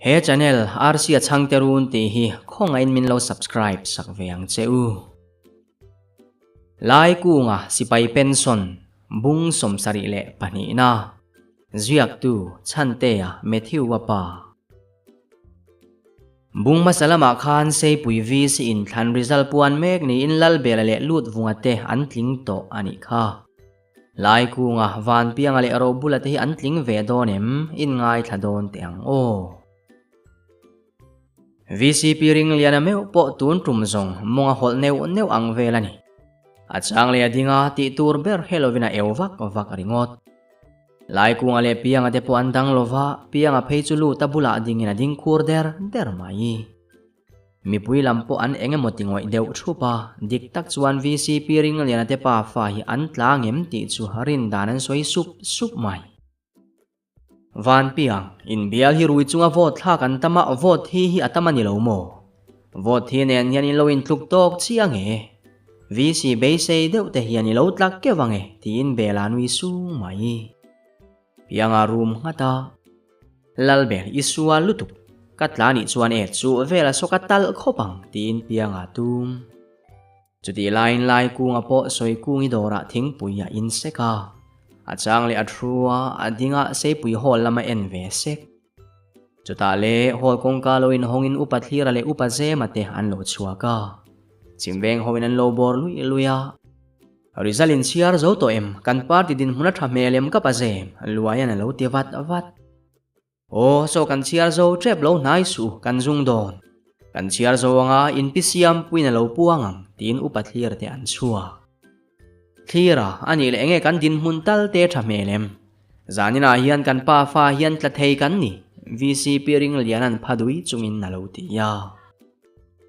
He channel Arsia Chhangte Run tih hi khawngaihin min lo subscribe sak ve ang che u. Lai kunga sipai pension bung 72 na ziaktu Chhantea Matthew-a pa. Bung hmasa lamah khan Seipui VC in thlan result puan mek niin Lalbela leh Lutvunga te an tling tawh a nih kha. Lai kunga Vanpianga leh Robula te hi an tling ve dawn em? In ngaithla dawn teh ang aw. VCP Ringliana meuh pawh tun tum zawng mawng a hawlh neuh neuh ang vel a ni. A chang leh a ding a, tih tur ber he lovin a eu vak vak ringawt. Lai kunga leh Pianga te pawh an dang lova, Pianga phei chu lut a bulah dingin a ding khur der der mai. Mipui lam pawh an eng emaw ti ngawih deuh thup a, dik tak chuan VCP Ringliana te pa fa hi an tla ngem tih chu rin dan an sawi sup sup mai. Vanpiang, inbial hi rui chunga vote thlak an tam a, vote hi hi a tam a ni lo maw? Vote hi nen hian in lo intluk tawk chiah nge? VC beisei deuh te hian i lo tlak keuh ange tiin Bela nui sung mai. Pianga room nghat a. Lalber i sual lutuk. Ka tla nih chuan e chu vela saw ka talh khawp ang tiin Pianga tum. Chutih laiin lai kunga pawh sawi kungi dawrah thingpui a in sek a. A chang leh a thu a, a ding a seipui hall lama en ve sek. Chutah le hall kawngka lo inhawngin upa Thlira leh upa Zema te an lo chhuak a. Chimveng hoin an lo bawr luih luih a. Rizal in chhiar zo tawh em? Kan party dinhmun a tha hmel em ka pa zem? Luaian a lo ti vat vat. Aw, saw kan chhiar zo tep lo hnai suh, kan zung dawn. Kan chhiar zo anga in pi siam puiin a lo puang ang, tiin upa thlir te an chhuak. Thlir a, a nih leh enge kan dinhmun tal te tha hmel em? Zaninah hian kan pa fa hian tla thei kan ni, VCP Ringliana'n pha dui chungin a lo ti a.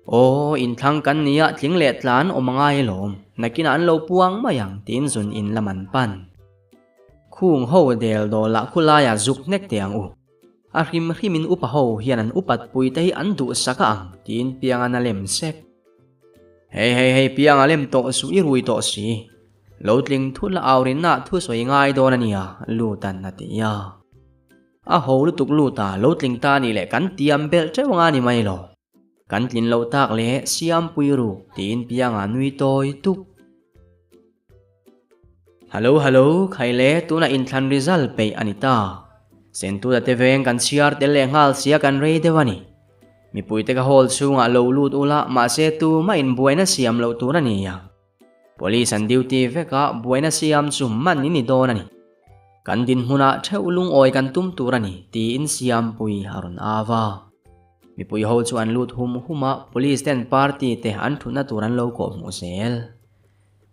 Aw, inthlang kan nia tling leh tlan awm a ngai alawm, nakinah an lo puang mai ang tiin zun in lam an pan. Khung ho del dawlah khulaiah zuk hnek teh ang u. A hrim hrimin upa ho hian an upat pui te hi an duhsak a ang tiin Piangan a lem sek. Hei hei hei Pianga lem tawh suh i rui tawh si. Lo tling thut la aurinna thu sawi ngai dawn a nia, Lutan a ti a. A ho lutuk lut a, lo tling ta nih leh kan tiam belh teuh anga ni mai lo. Kan tlin loh tak leh Siampui ruk tiin Pianga nui tawi tuk. Hello hello, khai le tunah inthlan result peih a ni ta. Sentuta te veng kan chhiar tel leh nghal sia kan rei deuh a ni. Mipuite ka hall chhungah lo lut ula mahse tumah inbuaina siam loh tur a ni ang. Police an duty vek a, buaina siam chu man in ni dawn a ni. Kan dinhmunah theuh lungawi kan tum tur a ni, tiin Siampui a rawn au a. Mipui ho chu an lut hum hum a, police ten party te an thutna tur an lo kawhhmuh zel.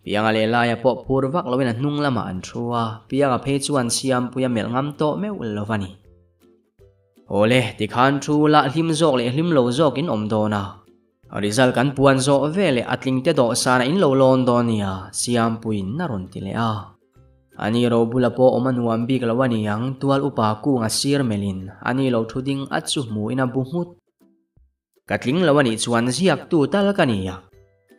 Pianga leh Laia pawh phur vak loin a hnung lamah an thu a, Pianga phei chuan Siampuia melh ngam tawh meuh lo a ni. Awle, tikhan thu lah hlim zawk leh hlim lo zawkin awm dawn a. Result kan puan zawh ve leh a tling te dawhsan a in lo lawn dawn nia, Siampuiin a rawn ti leh a. Ani ro bula pawh awm a nuam bik lo a ni ang, tual upa kung a sir melhin ani lo thu ding at chu hmuhin a bu nghut. Ka tling lo a nih chuan ziak tu tal ka ni a.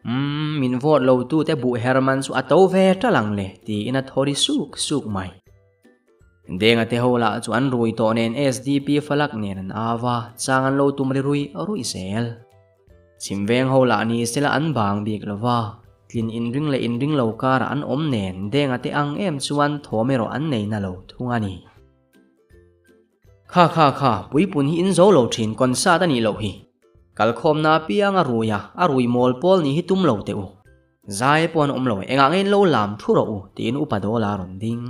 Umm, min vote lo tu te buh her man chu a to ve tal ang le, tiin a thaw ri suk suk mai. Denga te ho lah chu an rui tawh nen SDP falak nen an au a, chang an lo tum ri rui rui zel. Chhim veng ho lah ni sela an bang bik lo va, tlin inring leh inring lo karah an awm nen Denga te ang em chuan thawm erawh an nei na lo thung a ni. Kha kha kha, puipun hi in zo lo thin concert a nih loh hi. Kalkhawmna apiang a rui a, a rui mawl pawl nih hi tum lo teh u. Zai pawh an awm lo, engah nge in lo lam thu rawh u, tiin upa Dawla a rawn ding.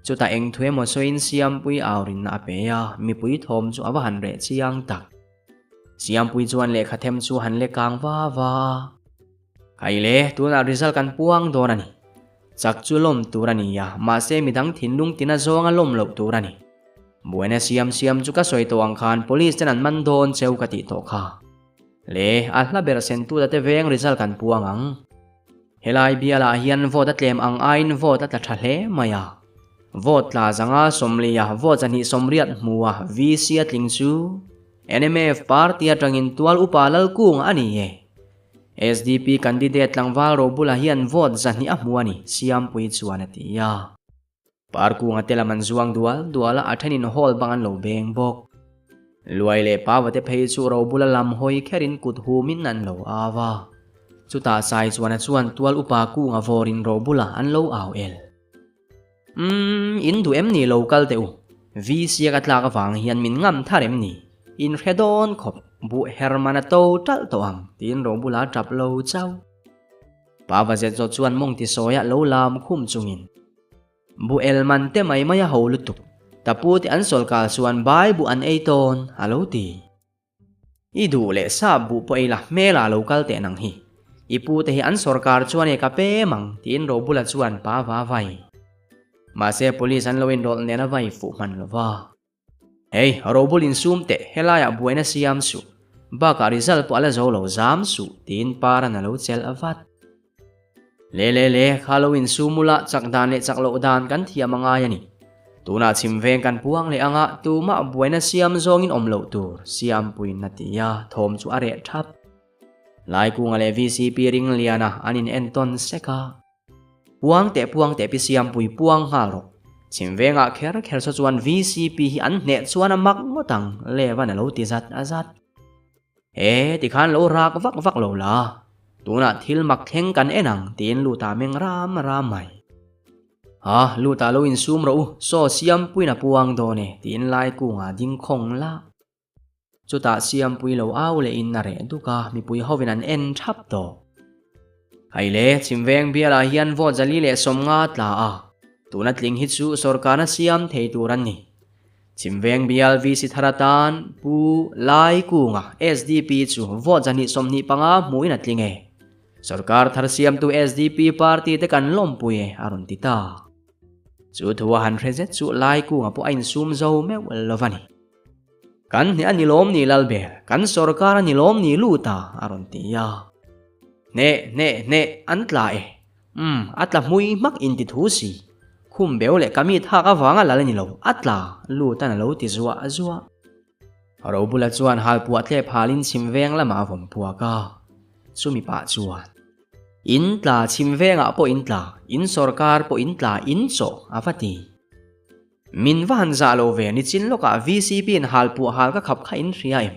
Chutah eng thu emaw sawiin Siampui aurinna a pe a, mipui thawm chu a va han reh chiang tak. Siampui chuan lehkha them chu han le kang va va a. Kai le, tunah result kan puang dawn a ni. Chak chu lawm tur a ni a, mahse midang thinlung tina zawnga lawm loh tur a ni. Buaina siam siam chu ka sawi tawh ang khan police ten an man dawn cheu ka tih tawh kha. Le, a hla ber sentuta te veng result kan puang ang. Helai bialah hian vote a tlem ang aiin vote a tla tha hle mai a. Vote tla zanga 40 a vote 280 hmu a VC a tling chu NMF party atangin tual upa Lalkung a ni e. SDP candidate tlangval Robula hian vote 200 a hmu a ni, Siampui chuan a ti a. Parkunga te lam an zuang dual dual a, a thenin hall bang an lo beng bawk. Luai leh Pava te phei chu Robula lam hawi kherin kut humin an lo au a. Chutah Saichuana chuan tual upa kunga vawrin Robula an lo au el. Umm, in duh em ni lo kal teh u. VC a ka tlak avang hian min ngam thar em ni? In hre dawn khawp, buh her man a to talh tawh ang, tiin Robula a tap lo chauh. Pava zet zawt chuan mawng ti sawia lo lam khum chungin. Bu el man te mai mai a ho lutuk. Tapu te an sawlkal chuan bai buh an ei tawn, a lo ti. I duh leh sap buh pawh ei la, hmel ah lo kal teh nang hi. I pu te hi an sawrkar chuan e ka pem ang, tiin Robula chuan pa va vai. Mahse police an lo inrawlh nen a vai fuh hman lo va. Hei, Robul insum teh, helaiah buaina siam suh. Bakah result pawh a la zo lo, zam suh, tiin Paran a lo chelh vat. Le le le, kha lo insum ula, chak dan leh chak loh dan kan thiam a ngai a ni. Tunah chhim veng kan puang leh anga tumah buaina siam zawngin awm loh tur, Siampuiin a ti a, thawm chu a reh thap. Laikunga leh VCP Ringliana an in entawn sek a. Puang teh puang teh pi Siampui puang nghal rawh. Chhim vengah kher kher saw chuan VCP hi an hneh chuan a mak ngawt ang, Levan a lo ti zat a zat. He tikhan lo rak vak vak lo la, tunah thil mak thleng kan en ang tiin Luta meng ram ram mai. Ha, Luta lo insum rawh u, saw Siampuiin a puang dawn e tiin Laikunga ding khawng la. Chutah Siampui lo au leh in a reh duk a, mipui hovin an en thap tawh. Hei le, Chhimveng bialah hian vote 450 tla a, tuna tling hi chu sawrkarna siam thei tur an ni. Chhimveng bial VC thar atan Pu Laikunga, SDP, chu vote 225 hmuhin a tling e. Sawrkar thar siamtu SDP party te kan lawmpui e, a rawn ti ta. Chu thu a han hre zet chu Laikunga pawh a insum zo meuh lo va ni. Kan hneh a ni lawm ni Lalber, kan sawrkar a ni lawm ni lut a, a rawn ti a. Hneh, hneh, hneh, an tla e. Umm, a tla hmui hmak in ti thu si. Khum beu leh ka mi thak avanga lal a ni lo, a tla, lutan a lo ti zuah zuah. Robula chuan halpuah tlep halin chhim veng lamah a vawm puak a, chumi pah chuan. In tla, chhim vengah pawh in tla, in sawrkar pawh in tla, in chawh, a va ti. Min va han zah lo ve, nichin lawkah VCP in hal puah hal ka khap kha in hria em?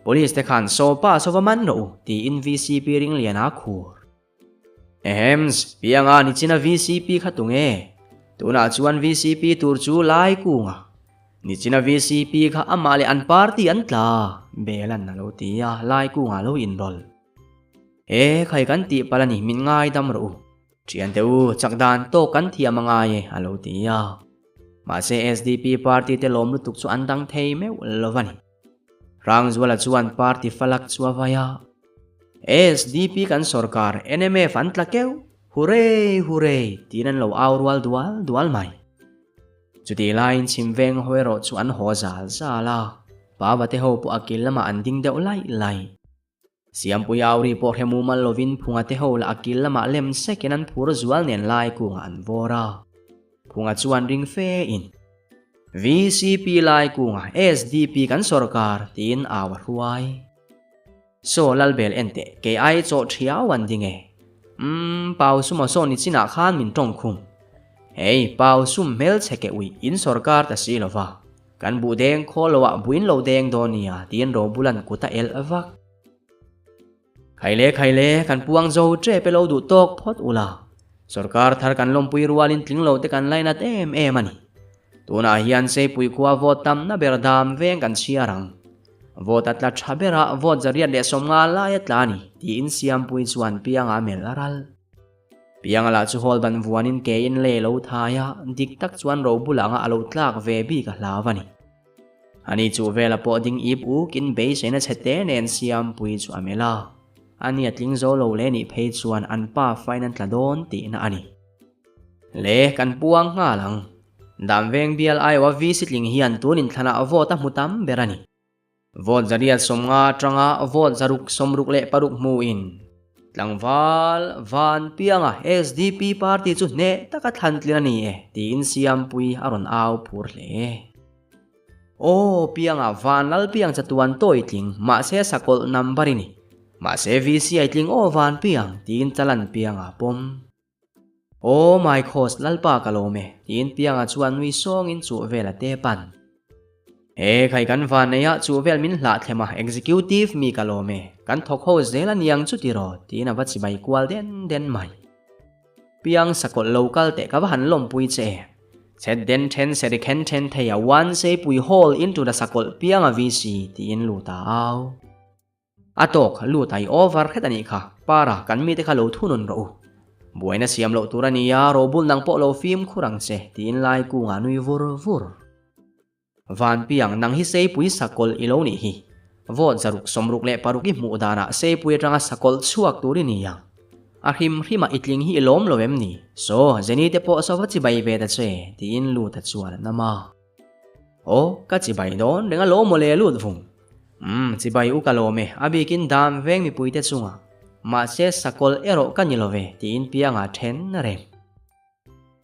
Police te khan sawpa sawva man rawh u, tiin VCP ringlian a khur. Ehems, pianga nichina VCP kha tunge? Tunah chuan VCP tur chu lai kunga. Nichina VCP kha amah leh an party an tla, Belan a lo ti a, lai kunga lo inrawlh. E, khai kan tih palh a ni, min ngaidam rawh u. Thiante u, chak dan tawk kan thiam a ngai e, a lo ti a. Mahse SDP party te lawm lutuk chu an dang thei meuh lo va ni. Hrangzuala chuan party falak chu a vai a. SDP kan sawrkar, NMF an tla keuh, hurray, hurray, tiin an lo au rual dual dual mai. Chutih laiin chhim veng ho erawh chu an haw zal zal a, Pava te ho pawh a kil lamah an ding deuh laih laih. Siampui Auri pawh hre mumal lovin Phunga te ho lah a kil lamah lem sekin an phur zual nen lai kungah an vawr a. Phunga chuan ring fe in, VCP lai kungah SDP kan sawrkar tiin au a hruai. Saw Lalbel en teh, kei ai chaw thiau an ding e. Umm, Pau Sumo saw ni chinah khan min tawng khum. Hei, Pau Sum hmelchhe ke uih in sawrkar ta si lova. Kan buh deng khaw lo ah buin lo deng dawn nia tiin Robulan kut a elh vak. Khaile khaile kan puang zo tep e lo duh tawk phawt ula. Sorkar thar kan lawmpui rualin tling lo te kan lainat em em a ni. Tunah hian Seipui khua vote tamna ber dam veng kan chhiar ang. Vote a tla tha bera vote 150 lai a tla a ni tiin Siampui chuan Pianga melh a ral. Pianga lah chu hall ban vuanin ke in lei lo thai a, dik tak chuan ro bulah anga a lo tlak ve bik a hlau a ni. Ani chu vela pawh ding ip ukin beiseina chhe te nen Siampui chu a melh a, ani a tling zo lo leh nih phei chuan an pa fain an tla dawn tihna a ni. Le, kan puang nghal ang. Damveng bial aiawa VC tling hian tun inthlanah vote a hmu tam ber a ni. Vote 150 atanga vote 666 hmuin tlangval Van Pianga SDP party chu hneh taka thlan tlin a ni e tiin Siampui a rawn au phur hle. Aw Pianga Van Lal Piang chatuan tawi tling mahse sakawlh number i ni. Mahse VC ai tling aw Van Piang tiin Chalan Pianga pawm. Aw my Khos Lalpa ka lawm e tiin Pianga chuan nui sawngin chuh vel a te pan. He khai kan van nei ah chu vel min hlah thlem a, executive mi ka lawm e, kan thawk ho zel a niang chu tiraw tiin a va chibai kual den den mai. Piang sakawlh lo kal teh ka va han lawmpui che e. Chet den then seri khen then thei a one seipui hall into the sakawlh piang a VC tiin lut a au. A tawk, lut a i over hret a nih kha, para kan mite kha lo thunun rawh u. Buaina siam loh tur a nia, robul nang pawh lo fimkhur ang che, tiin lai kungah nui vur vur. Vanpiang, nang hi seipui sakawlh i lo nih hi. Vote 666 i hmuh danah seipui atanga sakawlh chhuak tur i ni ang. A hrim hrimah i tling hi i lawm lo em ni? Saw, Jenny te pawh saw va chibai ve ta che, tiin Luta chuan a nam a. Aw, ka chibai dawn reng a lawm mawle lut vung. Umm, chibai u ka lawm e, a bikin dam veng mipuite chungah. Mahse sakawlh erawh ka ni lo ve, tiin piangah then a rem.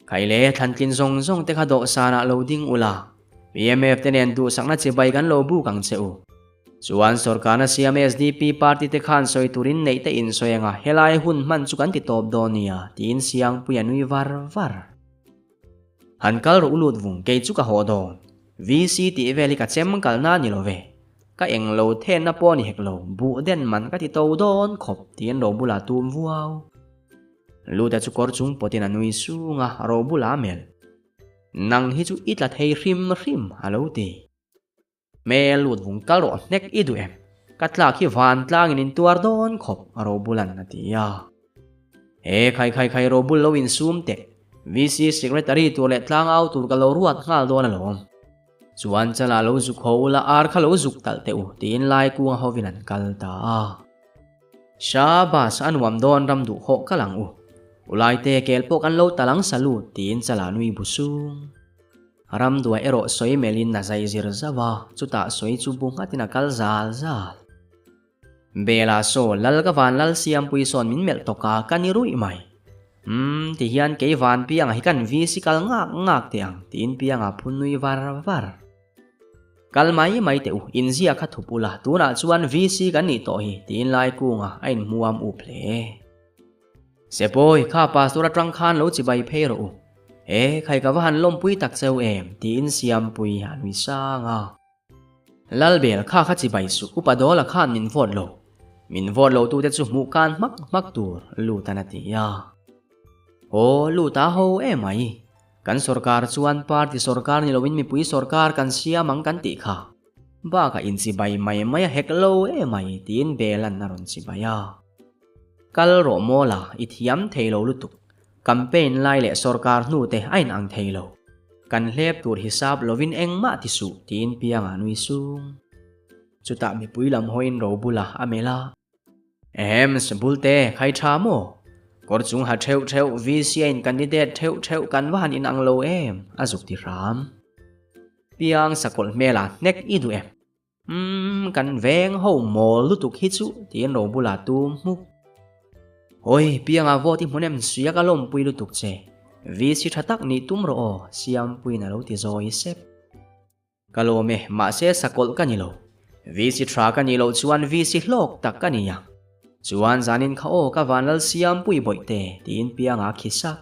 Khaile, thlantlin zawng zawng te kha dawhsanah lo ding ula, PMF te nen duhsakna chibai kan lo buk ang che u. Chuan sorkarna siam SDP party te khan sawi turin neih te insawi anga helai hun hman chu kan ti tawp dawn nia, tiin Siangpuia nui var var. Han kal rawh u lut vung kei chu ka haw dawn. VC tih vel hi ka chem kalna a ni lo ve. Ka eng lo thenna pawh ni hek lo, buh den man ka ti to dawn khawp tiin ro bulah tum vuau. Luta chu kawr chung pawtin a nui sung a, ro bulah a melh. Nang hi chu i tla thei hrim hrim a lo ti. Hmel lut vung kal rawh hnek i duh em? Ka tlak hi vantlangin in tuar dawn khawp a Robulan a ti a. He khai khai khai Robul lo insum teh, VC Secretary tur leh tlangau tur ka lo ruat nghal dawn alawm. Chuan chala lo zuk ho ula ar kha lo zuk talh teh u tiin lai kunga hovin an kal ta a. Shabas a nuam dawn ram duh hawh kal ang u. Ulaite kel pawh kan lo tal ang salut tiin chala nui bu sung. Ramduai erawh sawi melhin a zai zir zauh a, chutah sawi chu bu nghatin a kal zal zal. Bela saw, Lal ka van lal siampui sawn min melh tawk a, ka ni ruih mai. Umm, ti hian kei van piangah hi kan VC kal ngak ngak teh ang, tiin piangah phun nui var var. Kal mai mai teh u, inzia kha thup ula, tunah chuan VC kan nih tawh hi, tiin Laikunga a inhmuam up hle. Sepawi, kha pastor atang khan lo chibai phei rawh u. E, khai ka va han lawmpui tak cheu em, tiin Siampui a nui sang a. Lalbel, kha kha chibai suh, upa Dawla khan min vote lo. Min vote lo tute chu hmuh kan hmak hmak tur, Lutan a ti a. Aw, Luta ho emai. Kan sorkar chuan party sorkar ni loin mipui sorkar kan siam ang kan tih kha. Bakah inchibai mai mai a hek lo emai, tiin Belan a rawn chibai a. Kal rawh maw la, i thiam thei lo lutuk. Campaign lai leh sorkar hnu te a inang thei lo. Kan hlep tur hisap lovin engmah ti suh, tiin Pianga nui sung. Chutah mipui lam hawiin ro bulah a melh a. Ehems, Bulte, khai tha maw? Kawr chung ha theuh theuh, VC a in candidate theuh theuh kan va han inang lo em? a zuk ti hram. Piang sakawlh hmelah hnek i duh em? Umm, kan veng ho mawl lutuk hi chu tiin ro bulah tum hmuk. Hawi, piangah vote i hmun em sia ka lawmpui lutuk che. VC tha tak nih tum rawh aw, Siampuiin a lo ti zawi sep. Ka lawm e, mahse sakawlh ka ni lo. VC tha ka nih loh chuan VC hlawk tak ka ni ang. Chuan zanin kha aw ka vanlal Siampui bawihte tiin piangah khi sak.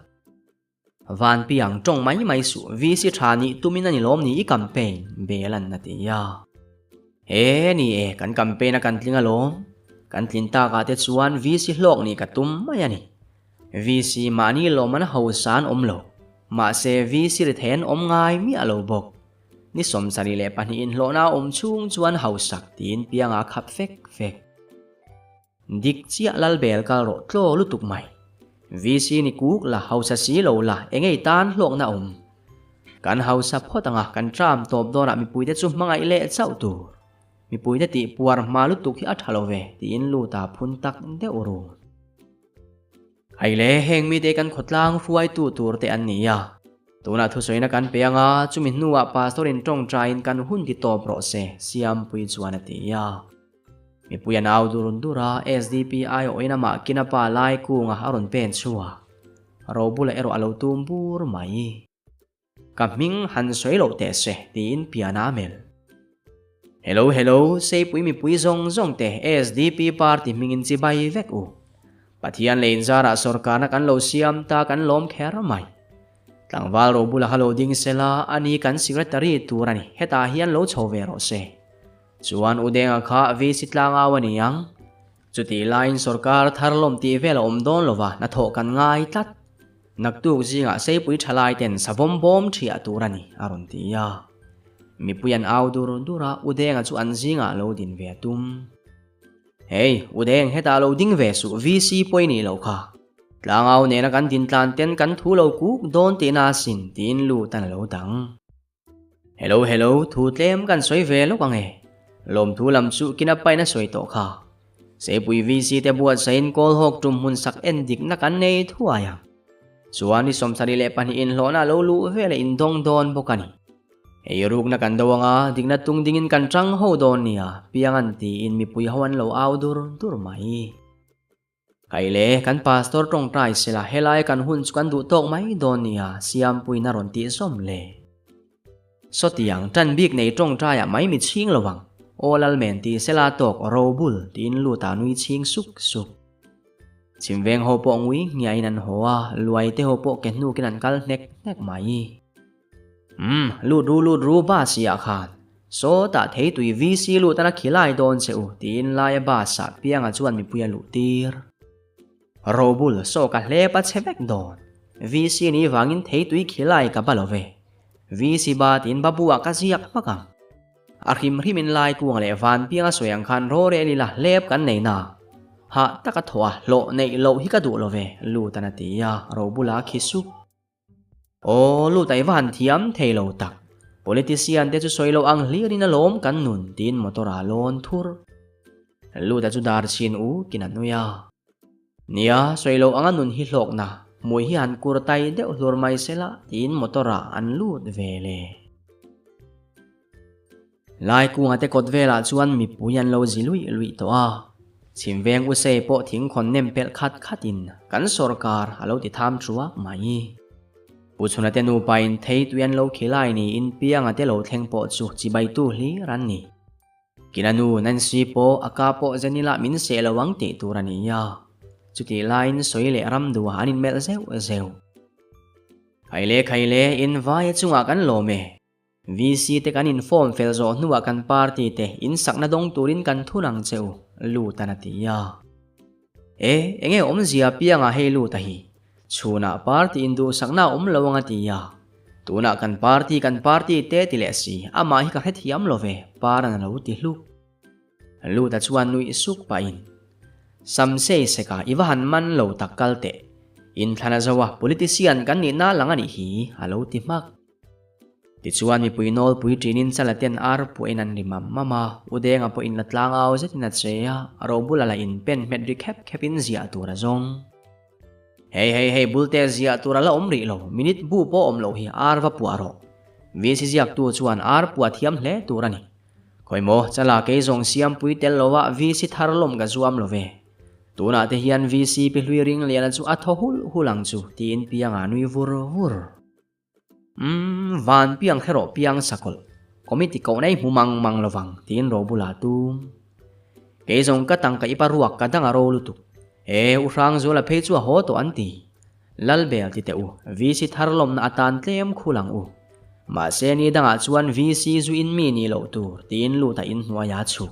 Vanpiang tawng mai mai suh, VC tha nih tumin a ni lawm ni i campaign, Belan a ti a. He ni e, kan campaign a kan tling alawm. Kan tlin takah te chuan VC hlawk nih ka tum mai a ni. VC mahni lawmman a hausa an awm lo. Mahse VC ri thei an awm ngai miah lo bawk. Ni 72 inhlawhna a awm chhung chuan hausak tiin pianga a khap fek fek. Dik chiah Lalbel kal rawh tlaw lutuk mai. VC ni kuk la hausa si lo la engei tan hlawkna awm. Kan hausa phawt anga kan tram tawp dawnah mipuite chu hmangaih leh chauh tur. Mipuite tih puar hma lutuk hi a tha lo ve tiin Luta phun tak deuh run. Hei le, heng mite kan khawtlang hruaitu tur te an ni a. Tunah thusawina kan pe anga, chumi hnuah pastor in tawngtaiin kan hun ti tawp rawh se, Siampui chuan a ti a. Mipui an au dur dur a, SDP aiawhin amah kina pa lai kunga a rawn pen chhuak. Robula erawh a lo tum bur mai. Ka hming han sawi loh teh se, tiin pian a melh. Hello hello, Seipui mipui zawng zawng te SDP party hmingin chibai vek u. Pathian leh inzarah sorkarna kan lo siam ta kan lawm kher mai. Tlangval Robula kha lo ding sela, ani kan secretary tur a ni, hetah hian lo chho ve rawh se. Chuan U Denga kha VC tlangau a ni ang. Chutih laiin sorkar thar lawm tih vel a awm dawn lova hnathawh kan ngai tlat. Naktuk zingah seipui thalai ten savawm bawm thiah tur a ni, a rawn ti a. Mipui an au dur dur a, U Denga chu an zingah lo din ve a tum. Hei, U Deng hetah lo ding ve suh, VC pawh i nih loh kha. Tlangau nena kan din tlan ten kan thu lo kuk dawn tihna asin, tiin lut an a lo dang. Hello hello, thu tlem kan sawi ve lawk ang e. Lawmthu lam chu kina pain a sawi tawh kha. Seipui VC te buatsahin kawl hawk tum hmun sak en dikna kan nei thuai ang. Chuan ni 22 inhlawhna a lo luh vel a indawng dawn bawk a ni. Ei rukna kan do anga dikna tung dingin kan tang ho dawn nia, piang an tiin mipui ho an lo au dur dur mai. Kai le, kan pastor tawngtai sela helai kan hun chu kan duh tawk mai dawn nia, Siampuiin a rawn tih zawm le. Sawtiang, tan bik nei tawngtaiah mai mi chhing lo ang, aw Lalmen ti sela tawk robul tiin lut ah nui chhing suk suk. Chhimveng ho pawh ngui ngiain an haw a, luai te ho pawh ke hnukin an kal hnek hnek mai. Umm, lut ru lut ru bus i ah khan. Sawtah theitui VC lut ana khilai dawn che u tiin laia bus ah Pianga chuan mipui a luh tir. Robul saw ka hlep a che vek dawn. VC ni vangin theitui khilai ka ba lo ve. VC ba tiin babu ah ka ziak hmak ang. A hrim hrim in lai kuang leh van Pianga sawi ang khan rorel ila hlep kan nei na. Hah taka thawh a hlawh neih loh hi ka duh lo ve lut ana ti a, Robula khi sup. Aw, lut ai va han thiam thei lo tak. Politician te chu sawi lo ang hlirin a lawm kan nun tiin motor ah lawn thur. Luta chu dar chhin u kin a nui a. Nia, sawi lo anga nun hi hlawkna, hmui hi han kur tai deuh hlur mai sela tiin motor ah an lut ve le. Laikunga te kawt velah chuan mipui an lo zi luih luih tawh a, Chhimveng Usei pawh thingkhawn nem pelh khat khatin kan sawrkar a lo ti tham thuak mai. Pu Chhuna te nupa in thei tui an lo khilai niin Pianga te lo thleng pawh chu chibaitu hlir an ni. Kina nu Nancy pawh a ka pawh Zenila min seh lo ang tih tur a ni a, chutih laiin sawi leh ramdua an inmelh zeuh zeuh. Khaile khaile in vaia chungah kan lawm e. VC te kan inform fel zawh hnuah kan party te in sakna dawng turin kan thun ang che u, Lutan a ti a. E, enge awmzia piangah hei Luta hi? Chhunah party induhsakna a awm lo ang a ti a. Tunah kan party kan party te ti leh si, amah hi ka hrethiam lo ve, Paran a lo ti hluk. Luta chuan nuih suk pahin, Samsei seka i va han man lo tak kal teh. Inthlan a zo a, politician kan nihna lang a nih hi, a lo ti hmak. Tichuan mipui nawlpui ṭinin chala ten ar puahin an ri mam mam a, U Denga pawhin la tlangau zetin a che a, a robula la inpen hmet ri khep khepin ziah tur a zawng. Hei hei hei bulte ziah tur a la awm rih lo, minute bu pawh awm loh hi ar va puah rawh. VC ziaktu chuan ar puah thiam hle tur a ni. Khawi maw, chala kei zawng siampui tel lova VC thar lawm ka zuam lo ve. Tunah te hian VC pi hlui ring liana chu a thaw hulh hulh ang chu tiin pianga nui vur vur. Umm, van piang khe rawh piang sakawlh, committee koh nei hmu mang mang lovang tiin Robula tum. Kei zawng ka tangka ipa ruak ka dang a ro lutuk. E, u Hrangzuala phei chu a haw tawh an ti. Lalbel ti teh u, VC thar lawmna atan tlem khul ang u. Mahse ni dangah chuan VC zu in mi nih loh tur tiin lut a inhnuai a chhuk.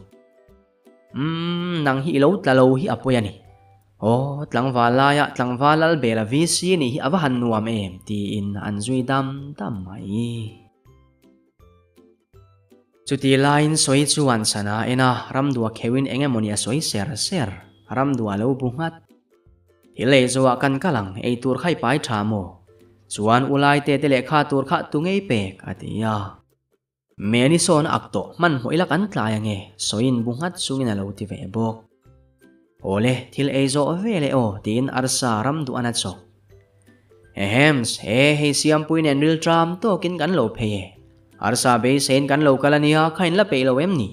Umm, nang hi i lo tla lo hi a pawi a ni. Aw, tlangval laia tlangval Lalbela VC nih hi a va han nuam em tiin an zui dam dam mai. Chuti laiin sawi chuan sana a en a, ramdua kheuhin eng emawni a sawi ser ser, ramdua a lo bu nghat. Thil ei zawhah kan kal ang, ei tur kha i pai tha maw? Chuan u Laite te lehkha tur kha tu ngei pek? a ti a. Meni sawn a ak tawh, hmanhmawh ila kan tlai ange, sawiin bu nghat chungin a lo ti ve bawk. Awle, thil ei zawh veleh aw, tiin arsa ramduan a chawk. Ehems, he hei Siampui nen ril tram tawkin kan lo phei e. Arsa beiseiin kan lo kal ania, kha in la peih lo em ni?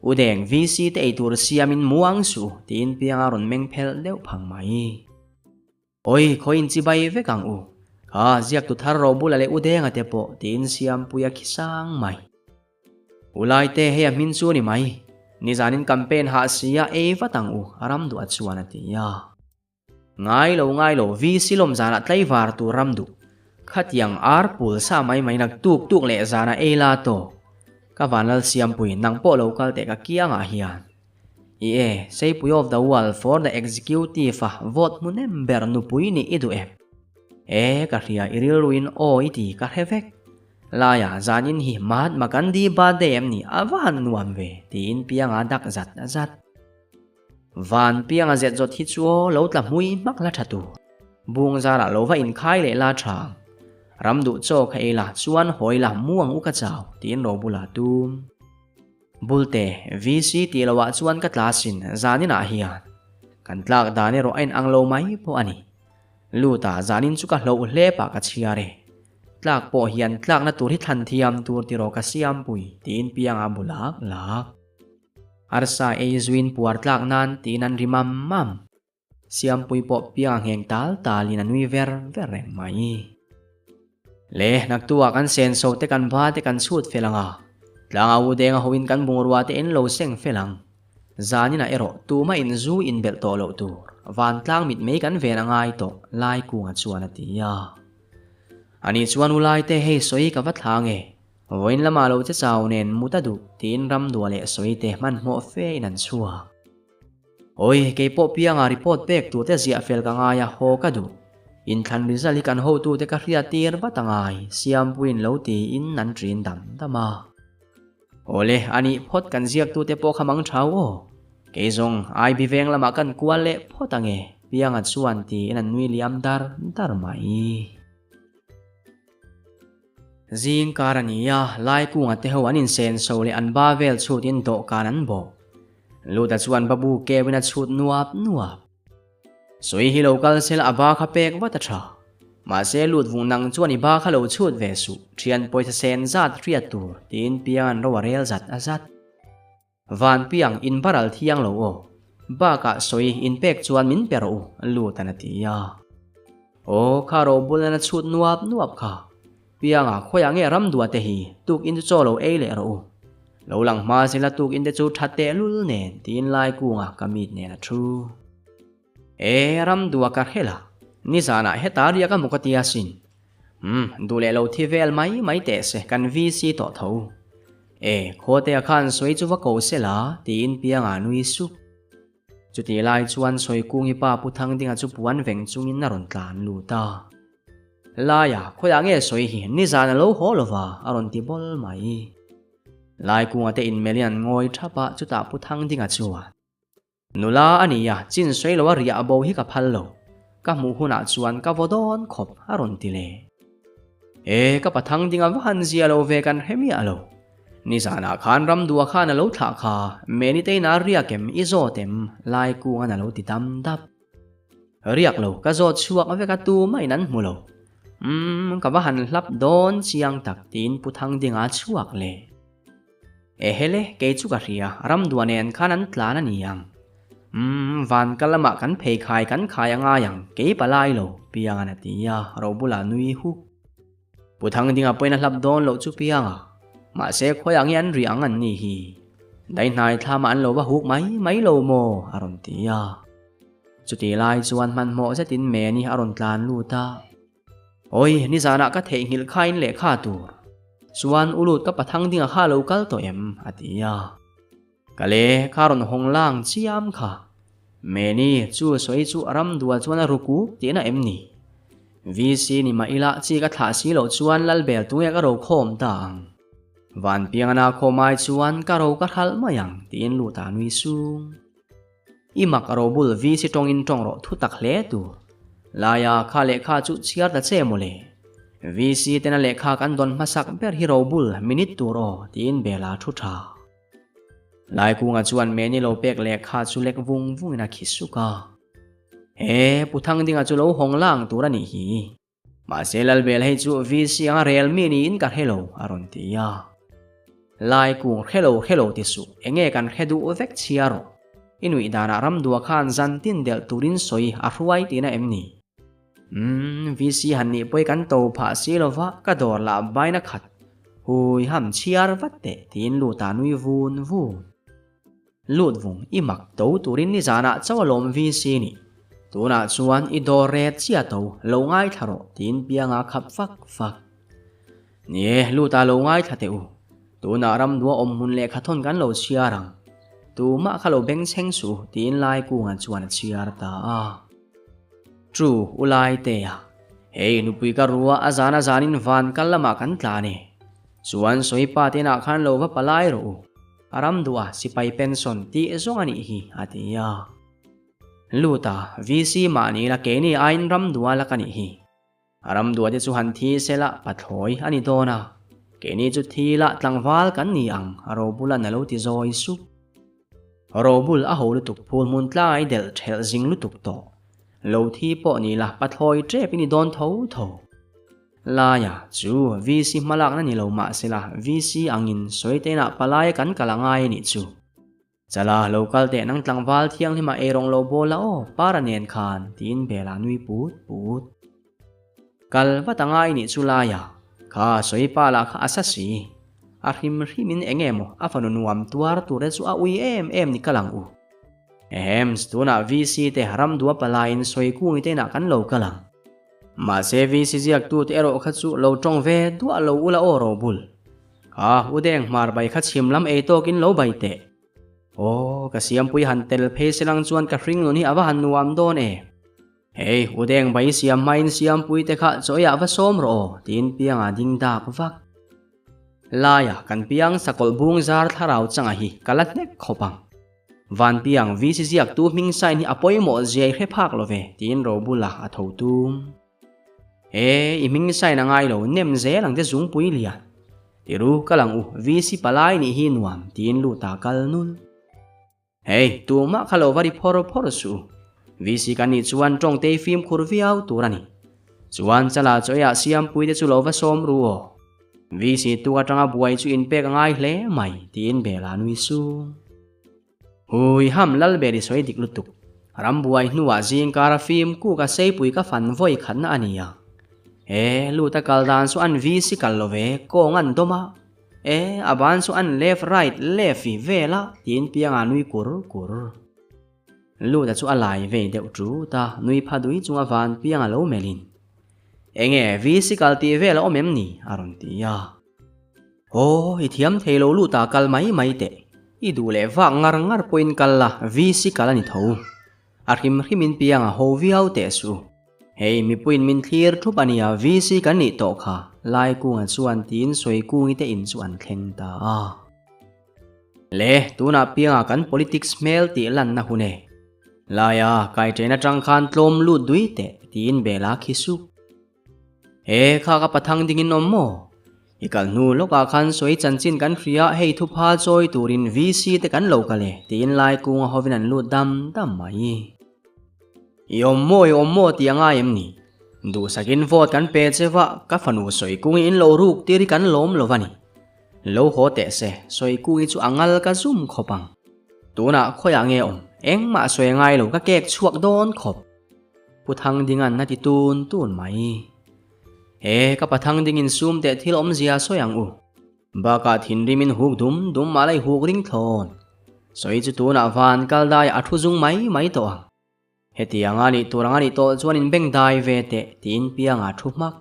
U Deng, VC te eitur siamin muang suh u, tiin Pianga rawn meng phelh deuh phang mai. Awi, khawi in chibai vek ang u. Kha, ziaktu thar ro bula leh U Denga te pawh, tiin Siampuia khi sang mai. U Laite, hei a hmin chu ni mai. Nizanin campaign hah sia, ei vat ang u, a ram duh a chuan a ti a. Ngai lo ngai lo, VC lawm zanah tlaivar tur ram duh. Khatiang ar pul sa mai mai nak tuk tuk leh zana ei la tawk. Ka vanlal siampui nang pawh lo kal teh ka kiangah hian. I e, Seipui of the world for the executive a vote hmu nem ber nupui nih i duh em? E, ka hria i rilruin aw i ti ka hre vek. Laia zanin hi Mahatma Gandhi birthday em ni a va han nuam ve tiin pianga dak zat zat. Van pianga zet zawt hi chu aw lo tla hmui hmak la tha tur. Bung zarah lo va inkhai leh la tha ang. Ram duh chaw kha ei la chuan hawi la mu ang u ka chau tiin Robula tum. Bulte, VC tih loh ah chuan ka tla sin zanin ah hian. Kan tlak dan erawh a in ang lo mai pawh a ni. Lut ah zanin chu ka hloh hlep ah ka chhiar e. Tlak pawh hian tlakna tur hi thlan thiam tur tiraw ka siampui tiin pianga bu lak lak. Arsa ei zuin puar tlak nan tiin an ri mam mam. Siampui pawh pianga ngheng tal talin a nui ver ver reng mai. Le, naktuah kan senso te kan ba te kan chhut fel ang a, tlanga u denga hoin kan bungrua te in lo seng fel ang. Zaninah erawh tuma in zu inbelh tawh loh tur vantlang mit mei kan ven a ngai tawh lai kunga chuan a ti a. Ani chuan u laite hei sawi ka va thla nge, vawiin lamah lo che chau nen mut a duh tiin ramdua leh sawi te hmanhmawh fe in an chhuak. Awi, kei pawh pianga report pek tur te ziah fel ka ngai a, haw ka duh. Inthlan result hi kan hotute ka hriat tir vat a ngai, Siampuiin lo tiin an ṭin dam dam a. Awle, a nih phawt kan ziaktute pawh kha mang ṭhau aw. Kei zawng, IB veng lamah kan kual leh phawt ange, pianga chuan tiin an nui liam dar dar mai. Zing kar a ni a, Laikunga te ho an insen so leh an ba vel chhutin dawhkan an bawh. Luta chuan babu keuin a chhut nuap nuap. Sawi hi lo kal sela a ba kha pek vat a tha. Mahse lut vung nang chuan i ba kha lo chhut ve suh, thian pawisa sen zat hriat tur, tiin piang an ro a rel zat a zat. Van piang in baral thiang lo aw. Bakah sawi in pek chuan min pe rawh u, Lutan a ti a. Aw, kha ro bul nana chhut nuap nuap kha. Pianga khawiah nge ram dua te hi tuk in chu chaw lo ei leh rawh u. Lo lang hma zela tuk in te chu tha teh lul nen tiin lai kunga ka mit nen a thu. E, ram dua ka hrela, nizanah heta riak a mu ka ti asin. Umm, duh leh lo thi vel mai mai teh se, kan VC tawh tho. E, Khawtea khan sawi chu va ko se la, tiin Pianga nui sup. Chutih lai chuan Sawikungi pa Pu Thangdinga chu puan veng chungin a rawn tlan lut a. Laia, khawiah nge sawi hi, nizan a lo haw lova, a rawn ti bawl mai. Laikunga te inmelhin an ngawi thap a, chutah Pu Thangdinga chuan. Nula a ni a, chin sawi lo a riah bo hi ka phal lo. Ka hmuh hunah chuan ka vaw dawn khawp a rawn ti le. E, ka pathang ding a va han zia lo ve kan hre miah lo. Nizanah khan ramdua khan a lo thlah kha, Meni tein a riak em, i zawt em, lai kungan a lo ti dam dap. Riak lo, ka zawt chhuak vek a tumah in an hmu lo. Umm, ka va han hlap dawn chiang tak tiin Pu Thangdinga chhuak le. Ehele, kei chu ka hria, ramdua nen khan an tlan a ni ang. Umm, van ka lamah kan phei khai kan khai a ngai ang, kei palai lo, Pianga'n a ti a, ro bulah nui huk. Pu Thangdinga pawhin a hlap dawn loh chu Pianga, mahse khawiah nge an ri ang an ni hi? Daihnai thlamah an lo va huk mai mai lo maw? a rawn ti a. Chutih lai chuan hmanhmawh zetin Meni a rawn tlan lut a. Awi, nizanah ka theihnghilh kha in lehkha tur. Chuan u lut ka pathang dinga kha lo kal tawh em? a ti a. Ka le, kha rawn hawng lang chiam kha. Meni, chu sawi chu ram dual chuan a ruku tihna em ni? VC ni mah ila chi ka thlah si loh chuan Lalbel tunge ka ro khawm ta ang. Vanpiangana khawmai chuan ka ro ka hralh mai ang tiin lut a nui sung. I mak a robul VC tawngin tawng rawh thu tak hle tur. Laia kha lehkha chu chhiar ta che mawle. VC tena lehkha kan dawn hmasak ber hi robul minute tur aw tiin Bela thu tha. Laikunga chuan Meni lo pek lehkha chu lek vung vungin a khi suk a. He Pu Thangdinga chu lo hawng lang tur a nih hi. Mahse Lalbel hei chu VC anga rel mi niin ka hre lo a rawn ti a. Lai kung hre lo hre lo ti suh, enge kan hre duh vek chhia rawh. I nuih danah ramdua khan zan tin delh turin sawi a hruai tihna em ni? Umm, VC han nih pawi kan to phah si lova ka dawr lah baina khat. Hui ham chhiar vat teh tiin lut ah nui vun vun. Lut vung i mak to turin nizanah chauh a lawm VC nih. Tunah chuan i dawr ret chiah tho, lo ngaithla rawh, tiin Pianga khap fak fak. Ni e, lut ah lo ngaithla teh u. Tunah ramdua awm hmun lehkha thawn kan lo chhiar ang. Tumah kha lo bengchheng suh u, tiin Laikunga chuan a chhiar ta a. True, u Laitea. Hei, nupui ka rua a zan a zanin van kal lamah kan tlan e. Chuan sawipa te inah khan lo va palai rawh u. A ramdua sipai pension tih zawng a nih hi, a ti a. Lut a, VC mahni la keini aiin ramdua la ka nih hi. A ramdua te chu han thi se la pathlawi a ni dawn a, keini chu thi la tlangval kan ni ang a Robulan a lo ti zawi sup. Robul a ho lutuk phul hmun tlai delh thelh zing lutuk tawh. Lo thi pawh ni la pathlawi tep i ni dawn tho tho. Laia chu VC hmalakna ni lo mahsela VC angin sawi te inah palai kan kal a ngai a nih chu. Chala, lo kal teh nang tlangval thianghlim ah eirawng lo bawl la aw, para nen khan, tiin Bela nui put put. Kal vat a ngai nih chu laia, kha sawi pa lah kha a sa si. A hrim hrim in enge maw a fanu nuam tuar tur te chu a ui em em ni kal ang u. Ehems, tunah VC te ramdua palaiin sawi kungi te inah kan lo kal ang. Mahse VC ziaktu te erawh kha chu lo tawng ve duah lo ula aw Robul. Kha, u deng hmar bai kha chhim lam ei tawkin lo bai teh. Aw, ka siampui han tel phei se lang chuan ka hring nun hi a va han nuam dawn e. Hei, u deng bai siam hmain siampui te kha chaw eiah va sawm rawh aw, tiin pianga ding dak vak. Laia kan piang sakawlh bung zar thlarau changa hi ka la hnek khawp ang. Van piang VC ziaktu hming sign hi a pawimawh ziai hre phak lo ve, tiin Robula a tho tum. E, i hming sign a ngai lo, nem zel ang che zungpui lian. Tiru, kal ang u, VC palai nih hi nuam, tiin lut a kal nul. Hei, tumah kha lo va ri phawr phawr suh u. VC kan nih chuan tawngtei fimkhur viau tur a ni. Chuan chala chaw eiah siampui te chu lo va sawm ru aw. VC tuk atanga buai chu inpek a ngai hle mai, tiin Bela nui sung. Hui ham Lalberi sawi dik lutuk. Rambuai hnuah zingkara fim kuk a seipui ka fan vawi khatna a ni a. E, lut a kal dan chu an VC kal lo ve, kawng an dawm a. E, a ban chu an left right left i vel a, tiin pianga nui kur kur. Lut a chu a lai vei deuh tut a, nui pha dui chunga van pianga lo melhin. Enge VC kal tih vel a awm em ni? a rawn ti a. Aw, i thiam thei lo lut ah kal mai mai teh. I duh leh vak ngar ngar pawhin kal la, VC kal a ni tho. A hrim hrimin piang a ho viau teh suh. Hei, mipuiin min thlir thup a nia, VC kan nih tawh kha, Laikunga chuan tiin Sawikungi te in chu an thleng ta a. Le, tunah piangah kan politics hmel tih lanna hun e. Laia, kaiṭen aṭang khan tlawm lut dui teh, tiin Bela khi sup. He kha ka pathang dingin awm maw? I kal hnu lawkah khan sawi chanchin kan hria hei thupha chawi turin VC te kan lo kal e tiin lai kunga hovin an lut dam dam mai. I awm maw i awm maw tih a ngai em ni? Duhsakin vote kan pe che va ka fanu sawi kungi in lo ruk tir hi kan lawm lo va ni. Lo haw teh se, sawi kungi chu a ngal ka zum khawp ang. Tunah khawiah nge awm? Engmah sawi a ngai lo ka kek chhuak dawn khawp. Pu Thangdinga'n a ti tun tun mai. He ka pa Thangdingin sum teh thil awmzia sawi ang u. Bakah thinrimin huk dum dum mah la i huk ring thlawn. Sawi chu tunah van kal daiah a thu zung mai mai tawh ang. Hetiang a nih tur ang a nih tawh chuan in beng dai ve teh tiin pianga thu hmak.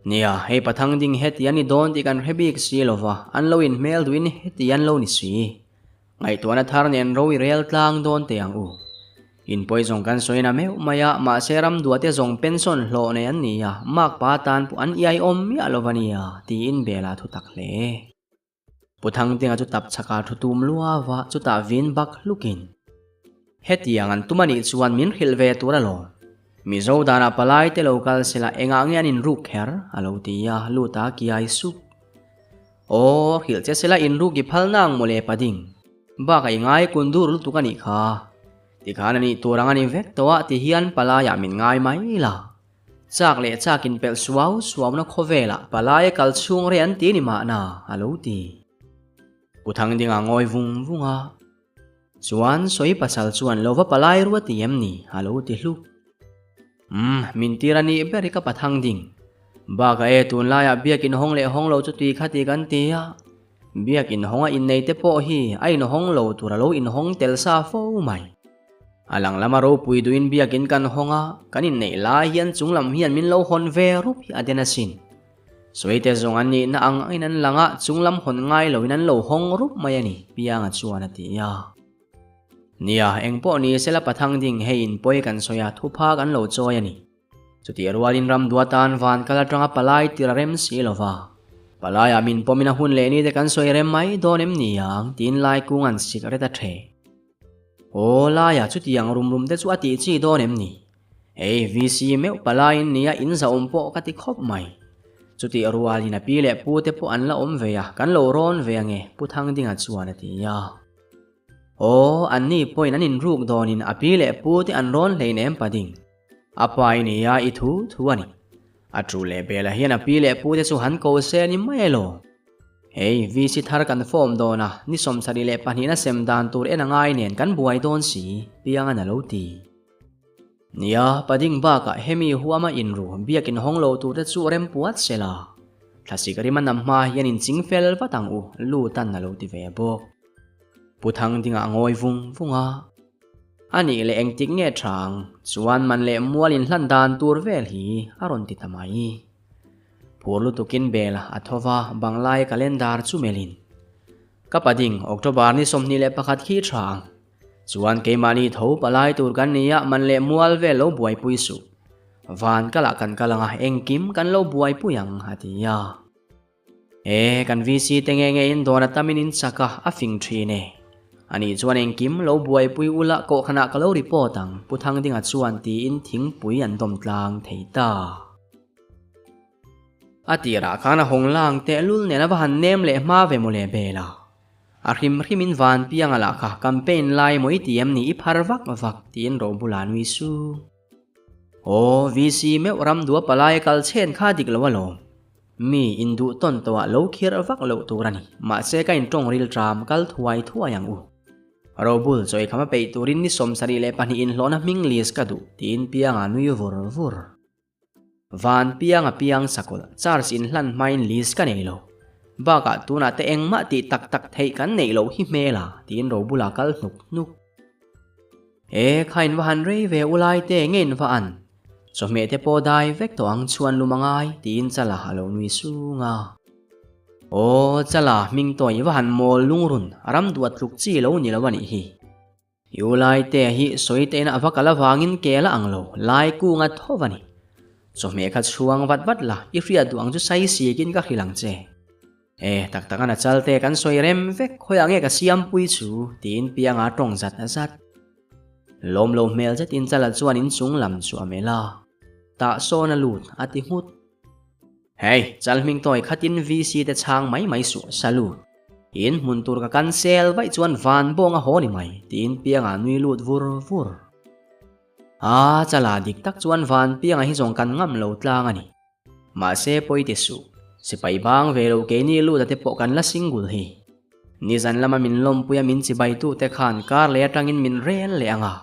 Nia, hei pa Thangding heti an ni dawn tih kan hre bik si lova, an lo inhmel duhin heti an lo ni si. Ngaihtuahna thar nen ro i rel tlang dawn teh ang u. In pawi zawng kan sawi na meuh mai a, mahse ramduate zawng pension hlawh nei an ni a, makpa tan pawh an iai awm miah lo va nia, tiin Bela thu tak hle. Pu Thangtinga chu tap chhaka thu tum luava chutah vin bak hlukin. Hetiang an tum anih chuan min hrilh ve tur alawm. Mizo danah palai te lo kal sela engah nge an inruk kher? a lo ti a, lut a kiai sup. Aw, hrilh che sela inruk i phal nang mawle pading. Bakah i ngai kun dur lutuk anih kha. Tikhan anih tur ang ani vek tawh a ti hian palaiah min ngai mai la. Chak leh chak in pelh suau suauna khawvelah palai a kal chhung rei an ti ni mahna a lo ti. Pu Thangdinga ngawi vung vung a. Chuan sawi pasal chuan lo va palai rua ti em ni a lo ti hluk. Umm, min tir a nih ber i ka pathang ding. Bakah e tunlaiah biakin hawng leh hawng lo chu tui kha ti kan ti a. Biakin hawnga innei te pawh hi a inhawng lo tur a lo inhawng tel sa fo mai. A lang lama ropui duhin biakin kan hawng a, kan inneih lai hian chung lam hian min lo hawn ve rup hi a den asin. Sawite zawng an nihna ang angin an lang a, chung lam hawn ngai loin an lo hawng rup mai a ni, Pianga chuan a ti a. Nia, engpawh ni sela pathang ding hei in pawi kan sawi a, thupha kan lo chawi a ni. Chutih rualin ramdua tan van kal atanga palai tir a rem si lo va. Palaiah min pawmin a hun leh ni te kan sawi rem mai dawn em ni ang tiin lai kung an sik ret a the. Aw laiah chutiang rum rum te chu a tih chi dawn em ni? Hei VC meuh palaiin nia in zahawm pawh ka ti khawp mai. Chutih rualin a pi leh pu te pawh an la awm ve a, kan lo rawn ve ange Pu Thangdinga chuan a ti a. Aw anni pawhin an inruk dawnin a pi leh pu te an rawn hleinem pading. A pa i ni a, i thu thu a ni. A tu leh Bela hian a pi leh pu te chu han ko se a ni mai elaw? Hei, VC thar kan form dawn a, ni 72 na sem dan tur en a ngai nen kan buai dawn si, Piangan a lo ti. Nia, pading bakah hemi huama inru biakin hawng lo tur te chu rem puat se la. Thlasik rim a nam hma hian inching fel vat ang u, Lutan a lo ti ve bawk. Pu Thangdinga a ngawi vung vung a. A nih leh engtik nge chang chuan man leh mual inhlan dan tur vel hi a rawn ti ta mai. Phur lutukin bel a tho va, banglai calendar chu melhin. Ka pading October ni 21 khi tha ang. Chuan keimahni tho palai tur kan nia man leh mual vel lo buaipui suh. Van kalah kan kal anga engkim kan lo buaipui ang a ti a. E, kan VC te nge nge in dawn a tamin in chak a, a fing thin e. Ani chuan engkim lo buaipui ula kohhranah ka lo report ang, Pu Thangdinga chuan tiin thingpui an dawm tlang thei ta. A tirah khan a hawng lang tehlul nen a va han nem leh hma ve mawle bel a. A hrim hrimin van pianga lah kha campaign lai maw i ti em ni i phar vak vak tiin Robula nui su. Aw, VC meuh ram dua palai kal chhen kha dik lo alawm. Mi induh tawn tawhah lo khirh vak loh tur a ni. Mahse ka intawng ril tram kal thuai thuai ang u. Robul chawi kham a peih turin ni 72 inhlawhna hming list ka duh tiin Pianga nui vur vur. Van Pianga piang sakawlh charge inhlan hmain list ka nei lo. Bakah tunah te engmah tih tak tak theih kan neih loh hi hmel a tiin Robula kal hnuk hnuk. E, kha in va han rei ve u lai te nge in va an? Chawhmeh te pawh dai vek tawh ang chuan lum a ngai tiin Chala a lo nui sung a. Aw, Chala, hming tawi i va han mawl lungrun, ram duat tluk chi lo ni lo a nih hi. I u lai te hi sawi te in a va kal avangin ke la ang lo, lai kung a tho va ni. Chawhmeh kha chhuang vat vat la, i hriat duh ang chu sai sikin ka hrilh ang che. E, tak tak a na chal te kan sawi rem vek, khawiah nge ka siampui chu? tiin Pianga tawng zat zat. Lawm lo hmel zetin Chala chuan inchung lam chu a melh a, Tah sawn a lut, a ti nghut. Hei, Chal hming tawi khatin VC te chhang mai mai suh, salute. In hmun tur ka cancel vaih chuan van bawng a haw ni mai, tiin Pianga nui lut vur vur. A, Chala dik tak chuan van Pianga hi zawng kan ngam lo tlang a ni. Mahse pawi ti suh, sipai bang ve lo keini lut a te pawh kan la single hi. Nizan lama min lawmpui a min chibai tu te khan kar leh atangin min rel leh ang a.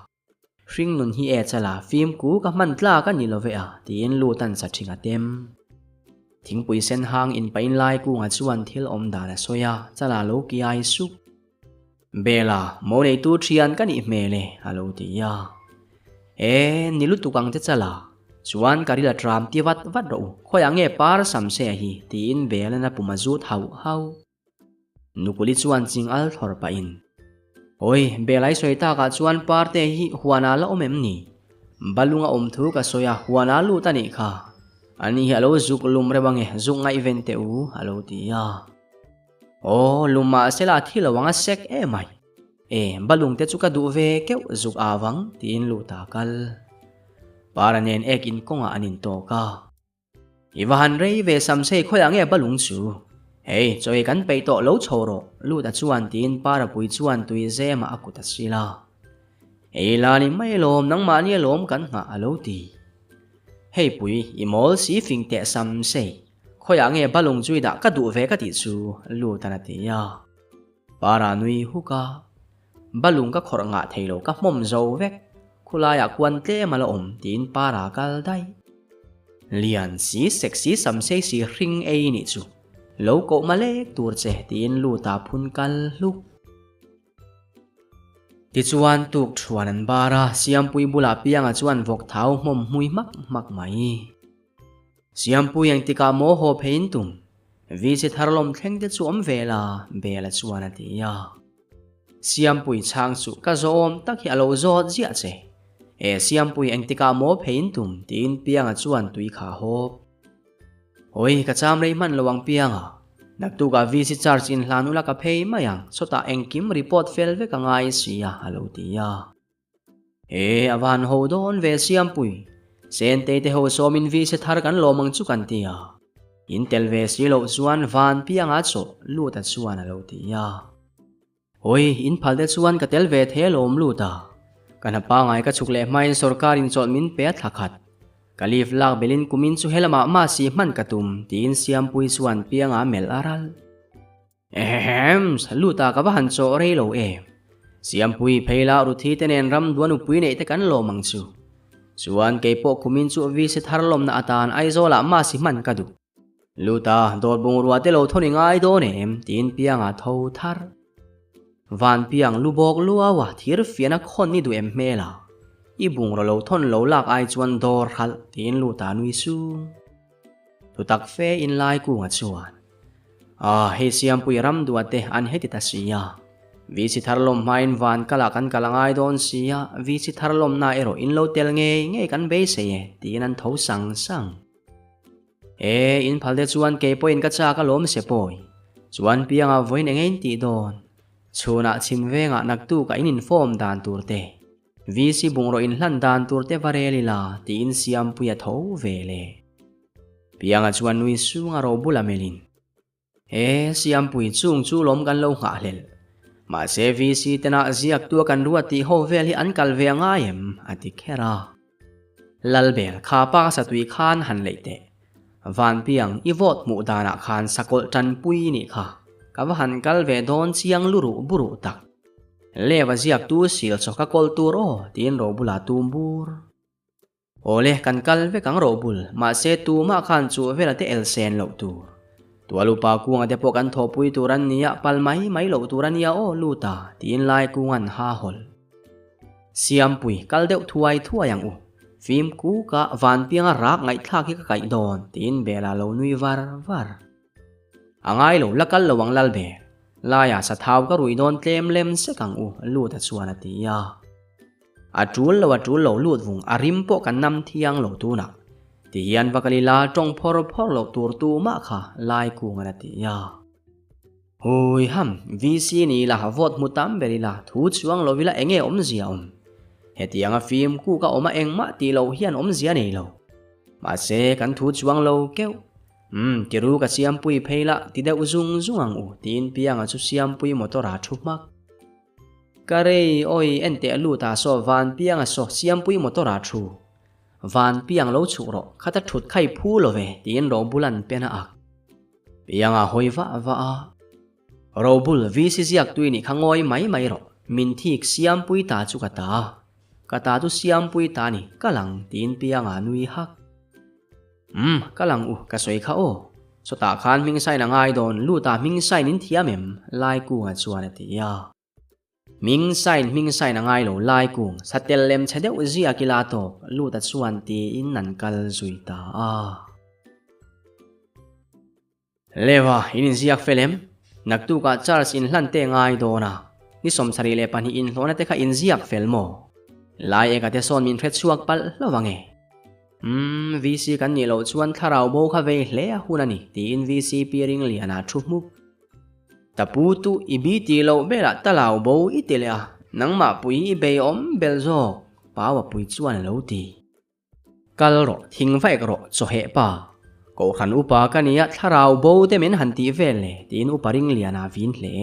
Hring nun hi e chala fimku ka hman tlak a ni lo ve a tiin lut an sa thing a tem. Thingpui sen hang in pain lai kunga chuan thil awm dan a sawi a, chala lo kiai sup. Bela, mo neitu thian ka nih hmel e, a lo ti a. E, ni lutuk ang che chala. Chuan ka ril a tram ti vat vat rawh u, khawiah nge par sam se hi, tiin Bela'n a pum a zut hauh hauh. Nukuli chuan ching al thlawr pahin, Awi, Bela i sawi takah chuan parte hi huanah la awm em ni? Balunga awm thu ka sawi a, huanah lut a nih kha. Ani hi a lo zuk lum reuh ange, zuk ngaihven teh u, a lo ti a. Aw, lum mahsela a thi lo ang a sek emai. E, balung te chu ka duh ve keuh zuk au ang, tiin lut a kal. Para nen ek in kawngah an intawk a. I va han rei ve Samsei khawiah nge balung chu? Hei, chawi kan peih tawh lo chho rawh, lut a chuan tiin Para pui chuan tui zemah a kut a sil a. Ei la ni mai alawm, nangmahni alawm kan nghah a lo ti. Hei pui, i mawl si fing teh Samsei. Khawiah nge balung chu i dah ka duh ve ka tih chu Lutan a ti a. Para nui huk a, Balung ka khawrh ngah thei lo ka hmawm zo vek, khulaiah kuan tlem a la awm tiin Para kal daih. Lian si sek si sam sei si hring ei nih chu lo koh malek tur che tiin Luta phun kal hluk. Tichuan tuk thuan an bar a, Siampui bulah Pianga chuan vawk thau hmawm hmui hmak hmak mai. Siampui engtikah maw haw pheiin tum? VC thar lawm thleng te chu awm ve la, Bela chuan a ti a. Siampui chhang chu ka zawhawm tak hi a lo zawt ziah che. E Siampui engtikah maw pheiin tum? tiin Pianga chuan tui kha a hawp. Awi, ka cham rei hman lo ang Pianga. Naktukah VC charge inhlan ula ka phei mai ang, sawtah engkim report fel vek a ngai sia, a lo ti a. E, a van ho dawn ve Siampui. Sentei te ho sawmin VC thar kan lawm ang chu kan ti a. In tel ve si loh chuan van Pianga chawh lut a chuan a lo ti a. Awi, in phal te chuan ka tel ve thei alawm lut a. Ka hna pangai ka chhuk leh hmain sorkar in chawlh min pe a thla khat. Ka leave lak belin kumin chu helamah mahsi hman ka tum, tiin Siampui chuan Pianga melh a ral. Ehehemm, lut a ka va han chawh rei lo em. Siampui phei la Ruthi te nen ram duan upui neih te kan lawm ang chu. Chuan keipawh kumin chu VC thar lawmna atan Aizawlah mahsi hman ka duh. Luta, dawr bungrua te lo thawn i ngai dawn em? tiin Pianga tho thar. Van Piang lu bawk luau a, thir fian a khawn i duh em hmel a? I bungraw lo thawn lo lak ai chuan dawr hralh, tiin Luta nui sung. Thutak fe in lai kunga chuan, Ah, hei Siampui ram duat te an heti ta si a. VC thar lawm hmain van kalah kan kal a ngai dawn si a, VC thar lawmna erawh in lo tel ngei ngei kan beisei e, tiin an tho sang sang. E, in phal te chuan kei pawhin ka chak alawm se pawi. Chuan piangah vawiin eng ein tih dawn. Chhunah chhim vengah naktukah in inform dan tur te, VC bungraw in hlan dan tur te va rel ila tiin Siampuia tho ve le. Pianga chuan nui sunga robula melhin. He Siampui chung chu lawm kan lo nghah hlel. Mahse VC tena ziak tua kan ruat tih ho vel hi an kal ve a ngai em? a ti kher a. Lalbel kha pa satui khan han leih teh. Vanpiang i vote hmuh danah khan sakawlh tanpui i nih kha. Ka va han kal ve dawn chiang luruh buruh tak. Leva ziaktu sil chaw ka kawl tur aw tiin Robula tum bur. Awle, kan kal vek ang rawh bul, mahse tumah khan chu vela te el sen loh tur. Tual upa kunga te pawh kan thawhpui tur an nia, pal mai mai loh tur a nia aw lut a, tiin lai kunga'n ha hawl. Siampui, kal deuh thuai thuai ang u. Fim kuka vanpianga rak ngaihthlak hi ka kaih dawn, tiin Bela lo nui var var. A ngai lo, la kal lo ang Lalbe. Laia sathau ka rui dawn tlem lem sek ang u, lut a chuan a ti a. A tul lo a tul lo lut vung a rim pawh kan nam thiang lo tunah. Ti hian va kal ila tawng phawr phawr loh tur tumah kha lai kungan a ti a. Hui ham, VC ni ila vote hmu tam ber ila thu chuang lo ila enge awmzia awm. Hetianga fim kuk a awm a engmah tih loh hian awmzia nei lo. Mahse kan thu chuang lo keuh. Umm, tiru ka siampui phei la ti deuh zung zung ang u tiin Pianga chu siampui motor ah thu hmak. Ka rei awi en teh lut ah saw van piang a saw siampui motor ah thu. Van piang lo chhuk rawh khata thut khai phu lo ve tiin Robul an pen a ak. Piang a hawi vah vah a. Robul VC ziak tui nih kha ngawi mai mai rawh min thik siampui ta chu ka ta. Ka ta chu siampui ta ni ka lang tiin piang a nui hak. Umm, kal ang u, ka sawi kha aw. Chutah khan hming sign a ngai dawn, lut ah hming sign in thiam em? Laikunga chuan a ti a. Hming sign, hming sign a ngai lo, Laikung, satel lem chhe deuh ziak ila tawp, lut a chuan tiin an kal zui ta a. Leva, in inziak fel em? Naktukah Charles inhlan te ngai dawn a, ni 72 inhlawhna te kha inziak fel maw? Lai eka te sawn min hre chhuak palh hlauh ang e. Umm, VC kan nih loh chuan thlarau bo kha vei hle a hun a ni, tiin VC pi Ringliana thu hmuk. Ta pu tu i bi tih loh velah talau bo i ti leh a, nangmah pui i bei awm bel zawk, Paua pui chuan a lo ti. Kal rawh, thing vaek rawh, chawheh pa. Kohhran upa ka nia, thlarau bo te min han tih vel le, tiin upa Ringliana vin hle.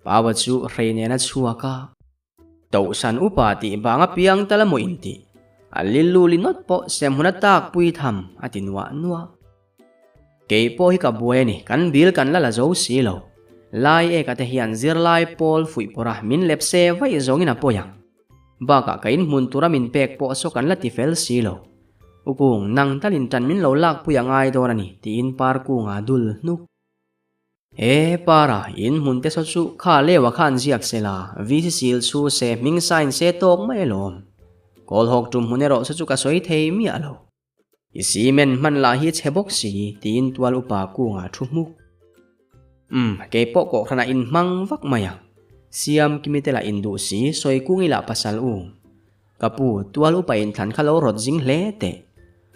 Paua chu hrei nena chhuak a. Tohsan upa tih bang apiang tal a maw intih. A lillu li nawt pawh sem hun a tak pui tham, a ti nuah nuah. Kei pawh hi ka buai a ni, kan bil kan la la zo si lo. Lai eka te hian zirlai pawl fuih pawrh a, min lep se vaih zawngin a pawi ang. Bakah ka inhmun tura min pek pawh saw kan la ti fel si lo. U Kung, nang talin tan min lo lakpui a ngai dawn a ni, tiin Parkunga dul hnuk. E Para, in hmun te saw chu kha leuah khan ziak se la, VC sil chu se hming sign se tawk mai alawm. Kawlhawk tum hmun erawh saw chu ka sawi thei miah lo. I cement hman lah hi chhe bawk si, tiin tual upa kungah thu hmuk. Umm, kei pawh kohhranah in hmang vak mai ang. Siam kimi te lah in duh si, sawi kung ila pasal u. Ka pu, tual upa in thlan kha lo rawt zing hle teh.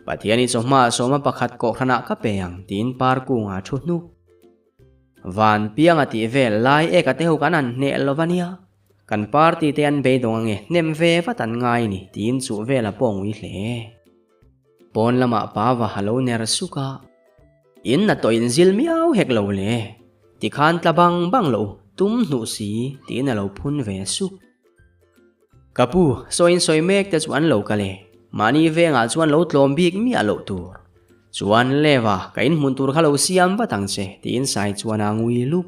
Pathian i chawhma sawma pakhat kohhranah ka pe ang, tiin par kungah thu hnuk. Van piang a tih vel lai eka te ho kan han hneh lo va nia. Kan party te an beidawng ange hnem ve vat an ngai ni tiin chuh vel a pawh ngui hle. Pawn lamah pa va ha lo ner suk a. In na tawh in zil miau hek lo le. Tikhan tla bang bang lo tum hnuh si tiin a lo phun ve suk. Ka pu, sawiin sawi mek te chu an lo kal e. Mahni vengah chuan lo tlawm bik miah loh tur. Chuan Leva, ka inhmun tur kha lo siam vat ang che, tiin Sai chuan a ngui lup.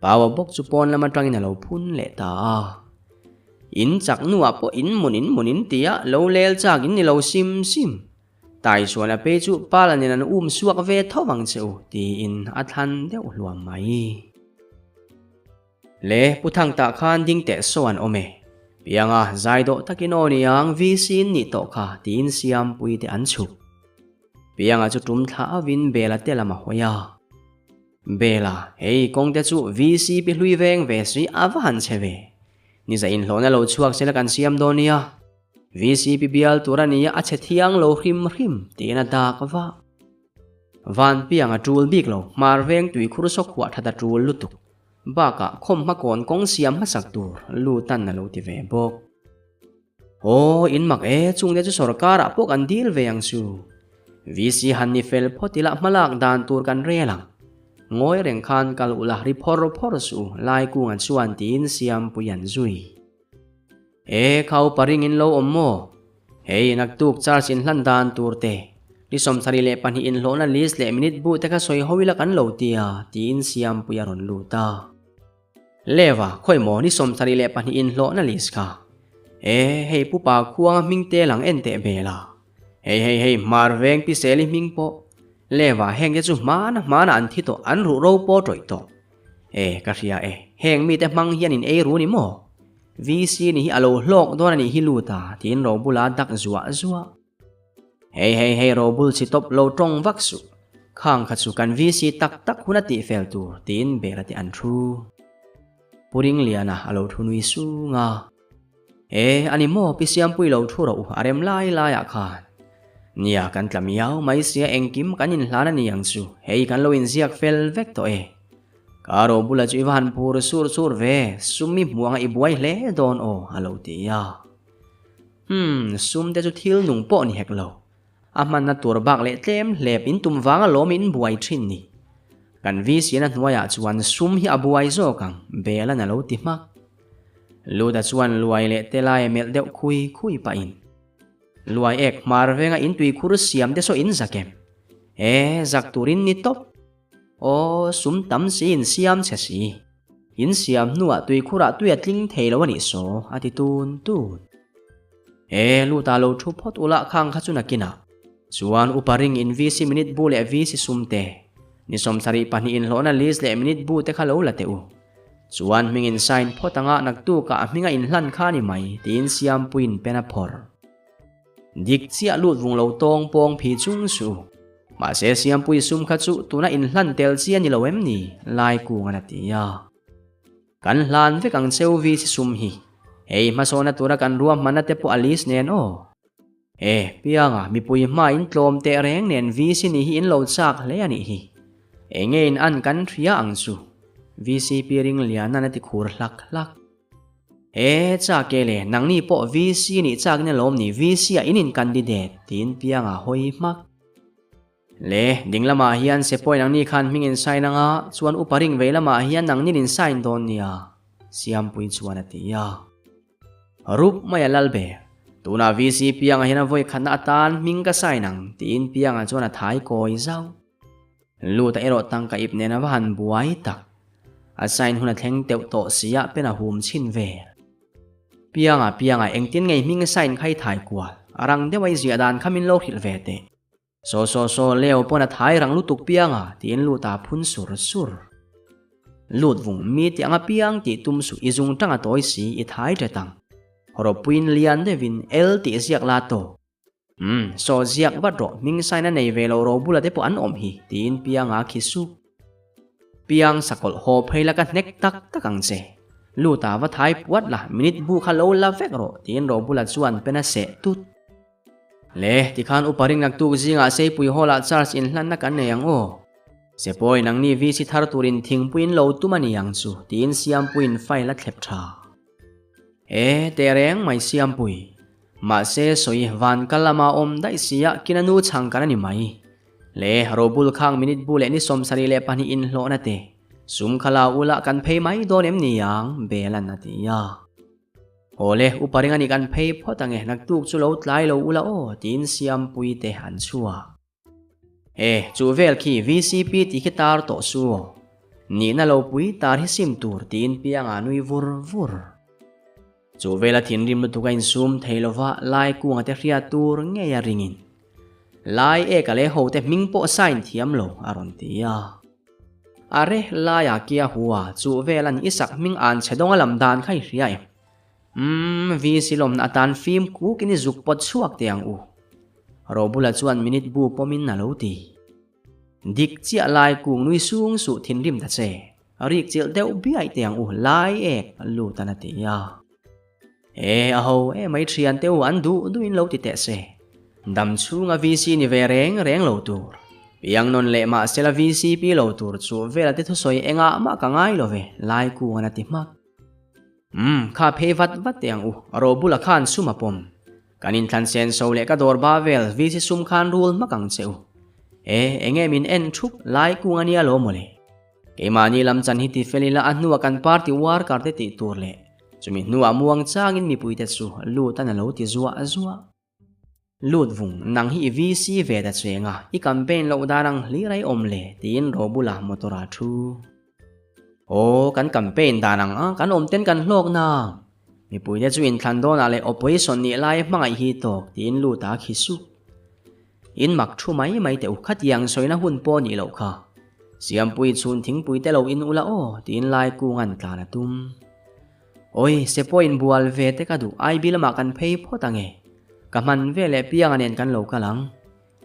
Paua bawk chu pawn lam atangin a lo phun leh ta a. In chak hnuah pawh inhmun inhmun in ti a, lo lel chak in ni lo sim sim. Taisuana phei chu Pala nen an um suak ve tho ang che u, tiin a thlan deuh hluam mai. Le, Pu Thangtah khan ding teh saw an awm e. Pianga, zai dawh takin aw niang VC in nih tawh kha tiin Siampui te an chhuk. Pianga chu tum thla avin Bela te lam a hawi a. Bela, hei kawng te chu VC pi hlui veng ve si a va han che ve. Niza inhlawhna lo chhuak sela kan siam dawn nia. VC pi bial tur a nia a che thiang lo hrim hrim tiin a dak vah. Van piang a tul bik lo, hmar veng tui khur sawk huah that a tul lutuk. Bakah khawm hma kawn kawng siam hmasak tur lutan a lo ti ve bawk. Aw, in mak e, chungte chu sorkarah pawh kan dil ve ang chu. VC han ni fel phawt ila hmalak dan tur kan rel ang. Ngawi reng khan kal ula ri phawr phawr suh lai kunga chuan tiin Siampui an zui. E khau paring in lo awm maw? Hei naktuk charge in hlan dan tur te, ni 32 inhlawhna list leh minute bu te kha sawi ho ila kan lo tia, tiin Siampui a rawn lut a. Leva, khawi maw ni 22 inhlawhna list kha? E, hei pupa khuanga hming te lang en teh bel a. Hei hei hei hmar veng pi seli hming pawh. Leva, heng te chu hmana hmana an thi tawh, an ruh ro pawh tawih tawh. E, ka hria e, heng mite hmang hian in ei ru ni maw? VC ni hi a lo hlawk dawn a nih hi lut a, tiin Robula dak zuah zuah. Hei hei hei Robul chi tawp lo tawng vak suh. Khang kha chu kan VC tak tak hun a tih fel tur, tiin Bela te an thu. Pu Ringliana a lo thu nui sung a. E, a ni maw Pi Siampui lo thu rawh u a rem lai laiah khan. Nia, kan tla miau mai sia engkim kan inhlan a ni ang chu, hei kan lo inziak fel vek tawh e. Ka ro bula chu i va han phur sur sur ve, sum i hmuh anga i buai hle dawn aw a lo ti a. Hmm, sum te chu thil nung pawh ni hek lo. A hmanna tur bak leh tlem hlep in tum vanga lawm in buai thin ni. Kan VC-na hnuaiah chuan sum hi a buai zawk ang, Bela'n a lo ti hmak. Luda chuan luai leh te lai melh deuh khui khui pahin, Luai ek hmar venga in tuikhur siam te saw in zak em? E, zak turin ni tawp. Aw, sum tam si in siam chhe si. In siam hnuah tuikhurah tui a tling thei lo a nih saw, a ti tun tun. E, luta lo thu phawt ula khang kha chu nakinah. Chuan upa ring in VC minute bu leh VC sum te, ni 72 inhlawhna list leh minute bu te kha lo la teh u. Chuan hming in sign phawt anga naktukah a hminga inhlan kha ni mai, tiin Siampuiin pen a phawrh. Dik chiah lut vung lo tawng pawng phi chung suh. Mahse Siampui sum kha chu tuna inhlan tel chi a ni lo em ni? Lai kung an a ti a. Kan hlan vek ang cheu VC sum hi. Hei hmasawna tura kan ruahmanna te pawh a list nen aw. E, Pianga, mipui hma in tlawm teh reng nen VC ni hi in lo chak hle a nih hi. Enge in an kan hria ang chu. VCP Ringliana'n a ti khur hlak hlak. E, chak e le, nangni pawh VC nih chak in alawm ni, VC ah in in candidate, tiin Pianga hawi hmak. Le, ding lamah hian sepawi nangni khan hming in sign anga, chuan upa ring vei lamah hian nangnin in sign dawn nia, Siampui chuan a ti a. Rup mai a lal ber. Tunah VC Pianga hian a vawi khatna atan hming ka sign ang, tiin Pianga chuan a thai kawi zauh. Luta erawh tangka ip nen a va han buai tak. A sign hun a thleng teuh tawh si ah pen a hum chhin vel. Pianga Pianga engtin ngei hming sign kha i thai kual, a rang deuh a i ziah dan kha min lo hrilh ve teh. Saw saw saw Leo pawn a thai rang lutuk Pianga tiin Luta a phun sur sur. Lut vung mi tih anga piang tih tum suh i zung tanga tawi si i thai ṭet ang. Hawrawppuiin lian deuhin L tih ziak la tawk. Umm, saw ziak vat rawh, hming sign a nei ve lo robula te pawh an awm hi, tiin Pianga khi sup. Piang sakawlh haw phei la ka hnek tak tak ang che. Luta va thai puat la, minute bu kha lo la vek rawh, tiin Robula chuan pen a seh tut. Le, tikhan upa ring naktuk zingah Seipui Hall ah charge inhlanna kan nei ang aw. Sepawi nangni VC thar turin thingpuiin lo tum a ni ang chu, tiin Siampuiin file a thlep tha. E, teh reng mai Siampui. Mahse, sawi van kal lama awm daih sia kina nu chhang kan a ni mai. Le, robul khang minute bu leh ni 72 inhlawhna te. Sum kha la ula kan phei mai dawn em ni ang, Belan a ti a. Aw le, upa ring a ni kan phei phawt ange, naktuk chu lo tlai lo ula aw, tiin Siampui te an chhuak. E, chu vel khi VCP tih khi tar tawh su aw. Nihna lo pui tar hi sim tur tiin Pianga nui vur vur. Chu vela thinrim lutuk a insum thei lova lai kunga te hriat tur ngei a ringin. Lai eka leh ho te hming pawh sign thiam lo a rawn ti a. Are laia kia hua chu velan i sak hming an chhe dawnga lam dan kha i hria em? Umm, VC lawmna atan fim kukin i zuk pawt chhuak teh ang u. Robula chuan minute bu pawmin a lo ti. Dik chiah lai kung nui sung suh thinrim ta che. Rik chilh deuh biaih teh ang u lai ek lut an a ti a. E, a ho e mai thian te u an duh duhin lo ti teh se. Dam chhunga VC ni ve reng reng lo tur. Piang nawn leh mahsela VCP lo tur chu vela te thusawi engah mah ka ngai lo ve, lai kung an a ti hmak. Umm, kha phei vat vat teh ang u, Robula khan sum a pawm. Kan inthlan sen so leh ka dawr ba vel VC sum khan rul hmak ang che u. E, enge min en thup lai kung a nia lo mawle. Keimahni lam chan hi ti fel ila a hnuah kan party worker te tih tur leh chumi hnuah muang changin mipuite chu lut an a lo ti zuah zuah. Lut vung, nang hi i VC ve ta cheng a, i campaign loh dan ang hlir a i awm le, tiin Robula motor ah thu. Aw, kan campaign dan ang a, kan awm ten kan hlawk na. Mipuite chu inthlan dawnah leh opposition nih lai hmangaih hi tawk, tiin Lut a khi sup. In mak thu mai mai teh u, khatiang sawina hun pawh nih loh kha. Siampui chhun thingpui te lo in ula aw, tiin Laikunga'n tlan a tum. Awi, se pawh inbual ve te ka duh, IB lamah kan phei phawt ange. Ka hman ve leh Pianga nen kan lo kal ang.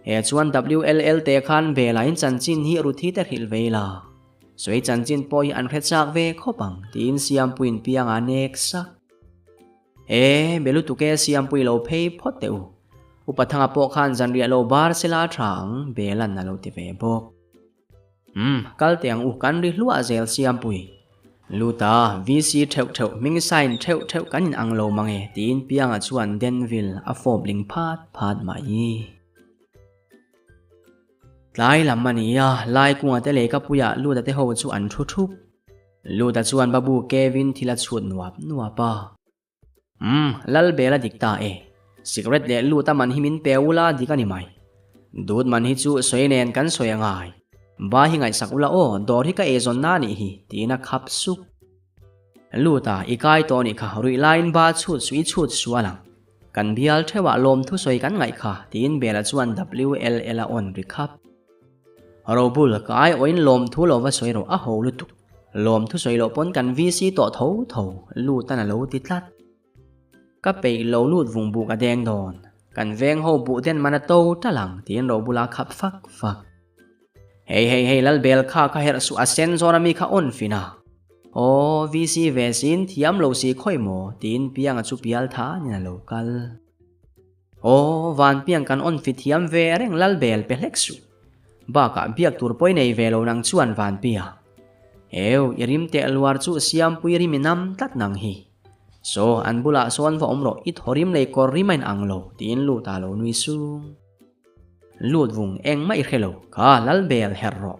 He chuan WLL te khan Bela in chanchin hi Ruthi te hrilh ve ila. Sawi chanchin pawh hi an hre chak ve khawp ang, tiin Siampuiin Pianga a nek sak. E, be lutuk e Siampui lo phei phawt teh u. Upa Thanga pawh khan zanriah lo bar sela a tha ang, Bela'n a lo ti ve bawk. Umm, kal teh ang u, kan ri hluah zel Siampui. Luta, VC theuh theuh, hming sign theuh theuh kan in ang lo mang e, tiin Pianga chuan Denville a fawp ling phat phat mai. Tlai lam a ni a, Laikunga te lehkhapuiah Luta te ho chu an thu thup. Luta chuan Babu Kevin thil a chhut nuap nuap a. Umm, lal bel a dik ta e. Cigarette leh lut a man hi min pe ula dik a ni mai. Dut man hi chu sawi nen kan sawi a ngai. Ba hi ngaihsak ula aw, dawr hi ka eizawn na nih hi, tiin a khap sup. Lut a, i kai tawh nih kha, ruih laiin ba chhut suh i chhut sual ang. Kan bial theuhah lawmthu sawi kan ngaih kha, tiin Bela chuan WLL a on ri khap. Robul, ka ai awin lawmthu lo va sawi rawh, a ho lutuk. Lawmthu sawi loh pawn kan VC tawh tho tho, lut an a lo ti tlat. Ka peih lo lut vung buk a deng dawn. Kan veng ho buh den man a to tal ang, tiin Robula a khap fak fak. Hei hei hei Lalbel kha ka herh suh a sen zawn ami kha on fin a. Aw, VC ve siin thiam lo si khawi maw, tiin Pianga chu pial tha nen a lo kal. Aw, Vanpiang kan on fit thiam ve reng lal bel pe hlek suh. Bakah biak tur pawi nei ve lo nang chuan Vanpia. Eu, i rim teh luar chu Siampui rim i nam tlat nang hi. Saw, an bulah sawn va awm rawh, i thaw rim lei kawr rim a in ang lo, tiin lut a lo nui sung. Lut vung engmah i hre lo, kha lal bel herh rawh.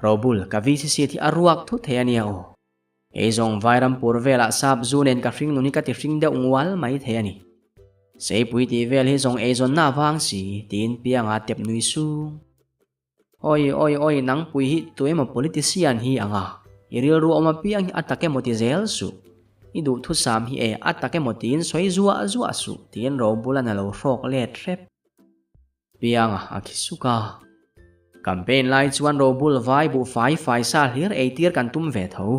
Robul, ka VCC thi a ruak thut thei a nia aw. Kei zawng Vairampur velah sap zu nen ka hring nun hi ka ti hring deuh ngual mai thei a ni. Seipui tih vel hi zawng eizawnna avang si, tiin Pianga tep nui sung. Awi awi awi nangpui hi tu emaw politician hi anga i rilru awm apiang hi a tak emaw ti zel suh. I duhthusam hi e a tak emaw tiin sawi zuah zuah suh, tiin Robulan a lo hrawk let hrep. Pianga a khi suk a. Campaign lai chuan robul vai buhfai fai sa hlir eitir kan tum ve tho.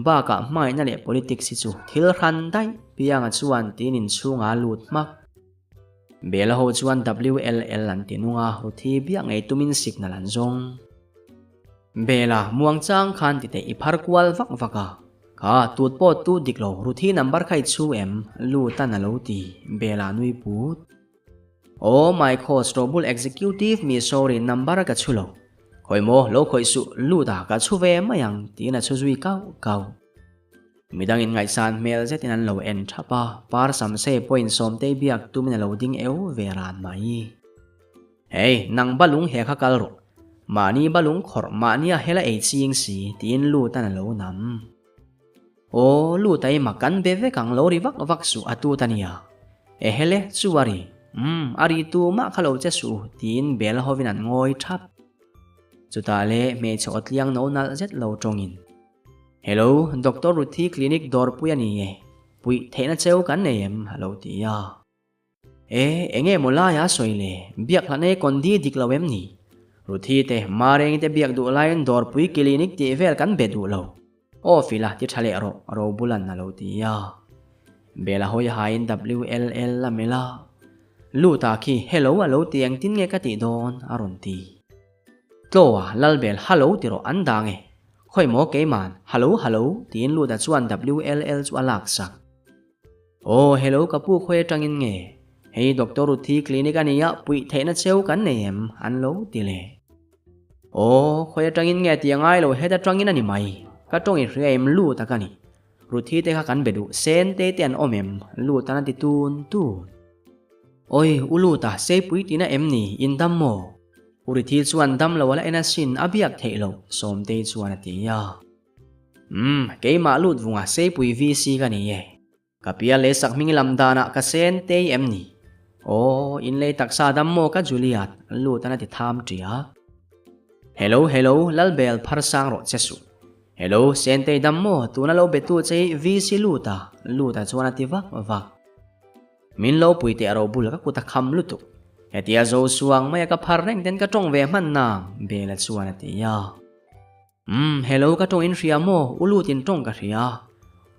Bakah hmangaihna leh politics hi chu thil hran daih Pianga chuan tiin inchhungah a lut hmak. Bela ho chuan WLL an ti nung a, Ruthi biak ngei tumin signal an zawng. Bela, muangchang khan ti teh i phar kual vak vak a. Kha, tut pawh tu dik lo, Ruthi number kha i chhu em? Lutan a lo ti, Bela nui put. Aw my course Robul executive mi sorry number ka chhu lo. Khawi maw lo khawih suh lut a ka chhu ve mai ang tiin a chhu zui kau kau. Midang in ngaihsan hmel zetin an lo en thap a, par samse pawhin Sawmtei biak tumin a lo ding eu ve ran mai. Hey nang balung he kha kal rawh. Mahni balung khawrh mahnia hela ei ching si tiin lutan a lo nam. Aw, lut a ima kan be vek ang lo ri vak vak suh a tut a nia. Ehele, chu a ri. Umm, a ri tu mah kha lo che suh u, tiin bel hovin an ngawi thap. Chutah le hmeichhe aw tliang no nalh zet lo tawngin, Hello, Doctor Ruthi clinic dawrpui a ni e, puih theihna cheu kan nei em? a lo ti a. E, enge maw laia a sawi le? Biak hlan e Kondi dik lo em ni? Ruthi te, Marengi te biak duh laiin dawrpui clinic tih vel kan be duh lo. Aw Fila ti tha leh rawh, Robulan a lo ti a. Bela hawi haiin WLL a melh a. Luta khi hello a lo ti engtin nge ka tih dawn a rawn ti. Tlawa Lalbel hallo ti rawh an dang e. Khawi maw keiman, hallo hallo tiin Luta chuan WLL chu a laksak. Aw hello ka pu khawi atangin nge? Hei Doctor Ruthi clinic a nia puih theihna cheu kan nei em? An lo ti leh. Aw khawi atangin nge tih a ngai lo het atangin a ni mai. Ka tawng i hria em lut a ka ni. Ruthi te kha kan be duh sen te te an awm em? Lut an a ti tun tun. Awi u lut a seipui tina em ni? In dam maw? U Ruthi chuan dam lo a la en asin a biak theih loh Sawmtei chuan a ti a. Umm, keimah lut vunga Seipui VC ka ni e. Ka pial leh sak hming lam danah ka sen tei em ni? Aw, in lei taksa dam maw ka Juliat, lut an a ti tham tia. Hello, hello, Lalbel phar sang rawh che suh. Hello, Sentei dam maw, tuna lo betu che hi VC lut a, lut a chuan a ti vak vak. Min lo pui teh ro bul ka kut a kham lutuk. Hetia zo suang maia ka phar reng ten ka tawng ve hman nang, Bela chuan a ti a. Umm, hello ka tawng in hria maw? U lut in tawng ka hria.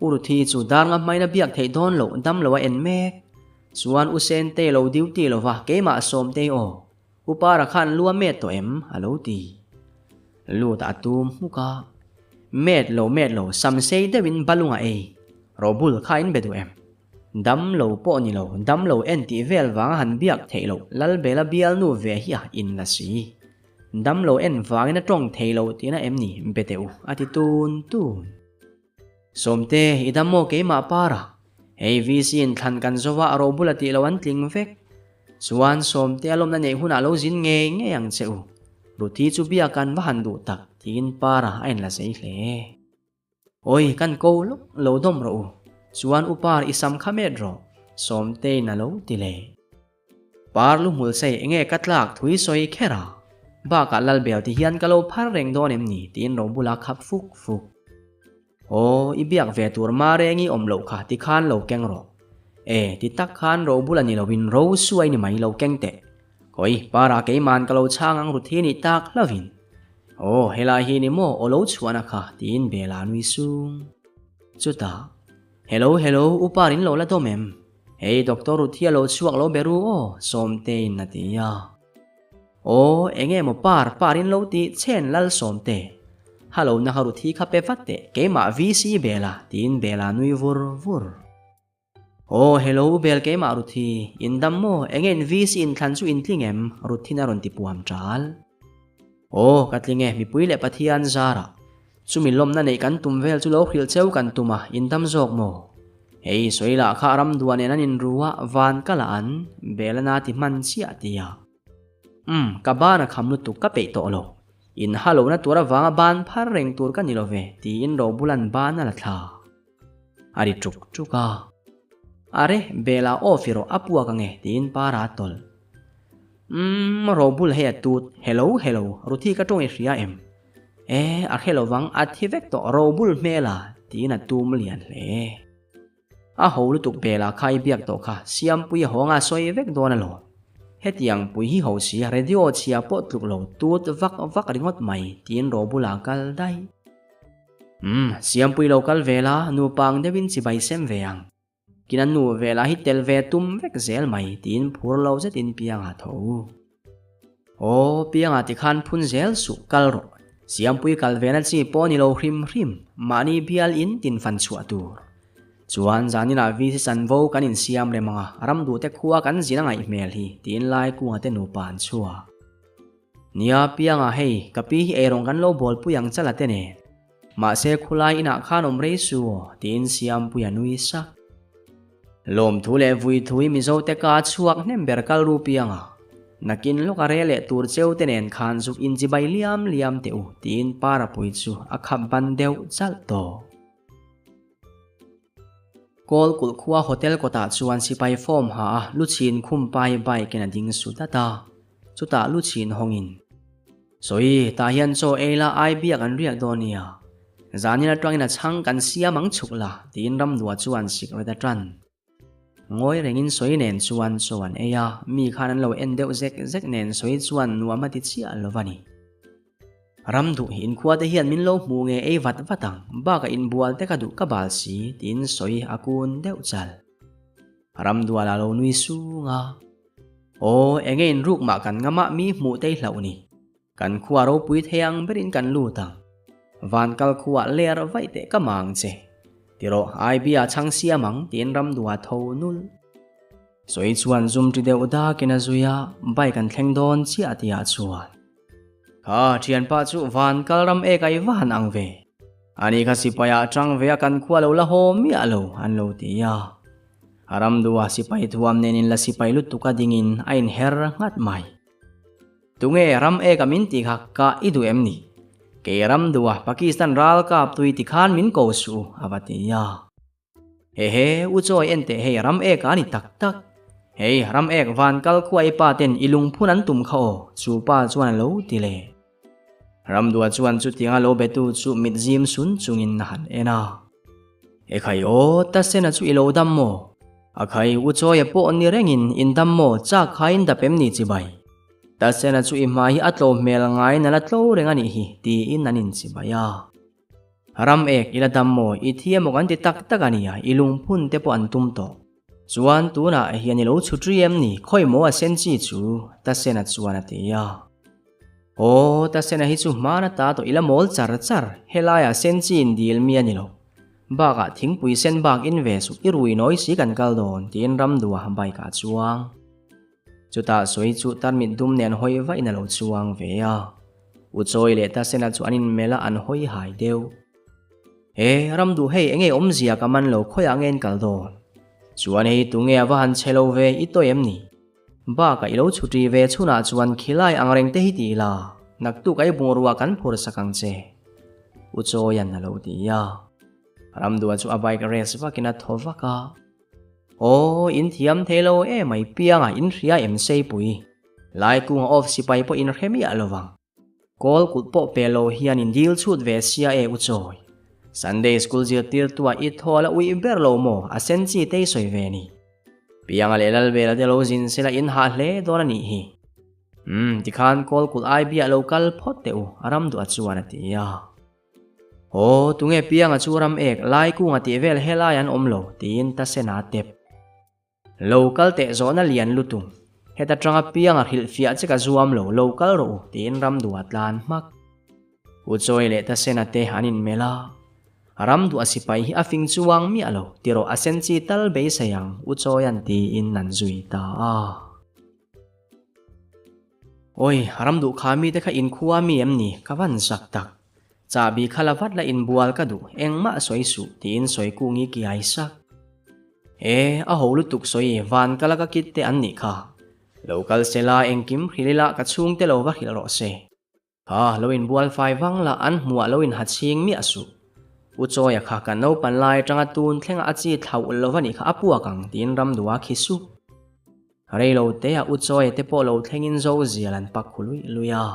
U Ruthi chu dar nga hmain a biak theih dawn loh dam lo a en mek. Chuan U Sentei lo duty lo va, keimah Sawmtei aw. U Para khan lu a met tawh em? a lo ti. Lut a tum hmuk a. Met lo met lo, sam sei deuhin balung a ei. Robul kha in be duh em? Dam lo pawh ni lo, dam lo en tih vel vanga han biak theih loh Lalbela bialnu ve hi a in la si. Dam lo en vangin a tawng thei lo tihna em ni be teh u a ti tun tun. Sawmte, i dam maw keimah para? Hei VC in thlan kan zo va a ro bula tih lo an tling vek. Chuan Sawmte a lawmna neih hunah lo zin ngei ngei ang che u. Ruthi chu biak an va han duh tak tiin para a inla zei hle. Awi kan ko lawk lo dawm rawh u. Chuan u par i sam kha met rawh. Sawmtein a lo ti leh. Par lu hmul sei enge ka tlak thui sawi kher a. Bakah Lalbel ti hian ka lo phar reng dawn em ni tiin ro bula khap fuk fuk. Aw i biak ve tur ma reng i awm loh kha ti khan lo keng rawh. E ti tak khan ro bula ni loin ro suai ni mai lo keng teh. Khawi para keiman ka lo chhang ang Ruthi nih tak hlavin. Aw helai hi ni maw aw lo chhuahna kha tiin Bela nui sung. Chutah Hello hello u par in lo la dawm em? Hei Doctor Ruthia lo chhuak lo be ru aw Sawmtein a ti a. Aw enge maw par par in lo tih chen lal Sawmte. Hello na kha Ruthi kha pe vat teh keimah VC Bela tiin Bela nui vur vur. Aw hello u Bel keimah Ruthi in dam maw enge in VC in thlan chu in tling em Ruthin a rawn ti puam tal. Aw ka tling e mipui leh Pathian zarah Chumi lawmna neih kan tum vel chu lo hrilh cheu kan tum a, in dam zawk maw? Hei sawi lah kha ram duah nen an inru a, van ka lah an bel a na ti hman chiah ti a. Umm, ka ban a kham lutuk ka peih tawh lo. In ha lohna tur avanga ban phar reng tur ka ni lo ve, tiin Robulan ban a la thla. A ri ṭuk ṭuk a. Are, Bela off i rawh a puak ange, tiin Para a tawlh. Umm, Robul hei a tut, hello, hello, Ruthi ka ṭawng i hria em? E, a hre lovang, a thi vek tawh Robul hmel a, tiin a tum lian hle. A ho lutuk Bela kha i biak tawh kha, Siampuia hawnga sawi vek dawn alawm. Hetiang pui hi ho si radio chhia pawh tluk lo tut vak vak ringawt mai tiin Robula kal daih. Umm, Siampui lo kal ve la, nupa ang deuhin chibai sem ve ang. Kina nu velah hi tel ve tum vek zel mai tiin phur lo zetin Pianga tho. Aw, Pianga tikhan phun zel suh kal rawh. Siampui kal ve na chi pawh ni lo hrim hrim, mahni bial in tin fan chhuah tur. Chuan zaninah VC chanvo kan insiam rem anga ramduhte khua kan zin a ngaih hmel hi tiin Laikunga te nupa an chhuak. Nia, Pianga hei, ka pi hi eirawng kan lo bawlpui ang chala te nen. Mahse khulai inah khan awm rei su aw, tiin Siampuia nui sak. Lawmthu leh Vuithui Mizote ka chhuak hnem ber kal ru pianga. Nakin lawk a re leh tur cheu te nen khan zuk inchibai liam liam teh u, tiin Parapui chu a khap ban deuh chalh tawh. Kawl kulh khua hotel kawtah chuan sipai form ha a luchin khum pai bike in a ding su dat a, chutah luchin hawngin, Sawi, tah hian chaw ei la ai biak an riak dawn nia. Zanin atangin a chhang kan siam ang chhuk la, tiin ramdua chuan sikret a tan. Ngawi rengin sawi nen chuan chaw an ei a, mi khan an lo en deuh zek zek nen sawi chuan nuam a ti chiah lo va ni. Ram duh hi inkhua te hian min lo hmu nge ei vat vat ang, bakah inbual te ka duh ka bal si, tiin sawi a kun deuh chal. Ram dual a lo nui sung a. Aw, enge inruk mah kan ngam ah mi hmuh te i hlauh ni. Kan khua ropui thei ang berin kan lut ang. Van kal khuah ler vaih teh ka mang che. Tirawh, IB ah chhang siam ang, tiin ram duh a tho nul. Sawi chuan zum ṭi deuh dakin a zui a, bike an thleng dawn chiah tihah chuan. Kha thianpa chu van kal ram ek ai va han ang ve. Ani kha sipai ah tang ve a kan khua lo la haw miah lo an lo ti a. A ram duh a sipai thuam nen in la sipai lutuk a ding in a in her nghat mai. Tunge ram ek a min ti kha ka i duh em ni? Kei ram duh a Pakistan ral kap tui ti khan min ko suh u a va ti a. Hehe, u chawi en teh hei ram ek a ni tak tak. Hei, ram ek van kal khua i pa ten i lungphun an tum kha aw, chu pa chuan a lo ti le. Ramdua chuan chutianga lo betu chu mit zim sun chungin a han en a. Ekhai aw, Tasena chu i lo dam maw? Akhai, u chawia pawh ni rengin in dam maw, chak kha in dap em ni chibai? Tasena chu i hmai hi a tlo hmel ngaiin a la tlo reng a nih hi, tiin an inchibai a. Ram ek i la dam maw? I thi emaw kan ti tak tak a nia, i lungphun te pawh an tum tawh. Chuan tunah hian i lo chhut ri em ni? Khawi maw a sen chi chu? Tasena chuan a ti a. Aw, Tasena hi chu hmana ta tawh i la mawl char char, helaiah sen chi in dil mi a ni lo. Bakah thingpui sen bak in ve suh, i rui nawi si kan kal dawn, tiin Ramdua bike ah chuang. Chutah sawi chu tarmit dum nen hawi vahin a lo chuang ve a. U Chawi leh Tasena chu an inmelh a, an hawi hai deuh. He, Ramduh hei enge awmzia ka man lo khawiah nge in kal dawn? Chuan hei tunge a va han che lo ve, i tawi em ni? Bakah i lo chhuṭi ve chhunah chuan khilai angreng te hi ti ila, naktuk a i bungrua kan phur sak ang che. U Chawian a lo ti a. Ramduh chu a bike race vakin a thaw vak a. Aw, in thiam thei lo e mai pianga in hria em seipui. Lai kunga off sipai pawh in hre miah lo vang. Kawl kulh pawh pe lo hian in dil chhut ve sia e u chawi. Sunday school zirtirtua i thaw la uih ber lo maw a sen chi te i sawi ve ni. Pianga leh Lalbela te lo zin sela in hah hle dawn a nih hi. Umm, tikhan kawl kulh ai biah lo kal phawt teh u, a ram duh a chuan a ti a. Aw, tunge pianga chu ram ek lai kunga tih vel helai an awm lo, tiin Tasena a tep. Lo kal teh zawhna lian lutung. Heta tanga pianga hrilhfiah che ka zuam lo, lo kal rawh u, tiin Ramduh a tlan hmak. U Chawi leh Tasena te an inmelh a. Ramduh a sipai hi a fing chuang miah lo, tirawh a sen chi tal beisei ang, U Chawia'n tiin an zui ta a. Awi, ram duh kha mite kha inkhua mi em ni? Ka van zak tak. Chahbi kha la vat la inbual ka duh, engmah sawi suh, tiin sawi kungi kiai sak. E, a ho lutuk sawi, van kala ka kit te an nih kha. Lo kal se la, engkim hrilh ila ka chhungte lo va hrilh rawh se. Kha, lo inbual fai vang la, an hmuah lo inha chhing miah suh. U Chawia kha kan naupan lai atanga tun thlenga a chi thlauh ulh lova nih kha a puak ang, tiin Ramdua khi sup. Rei lo te a U Chawia te pawh lo thlengin zo zial an pak khu luih luih a.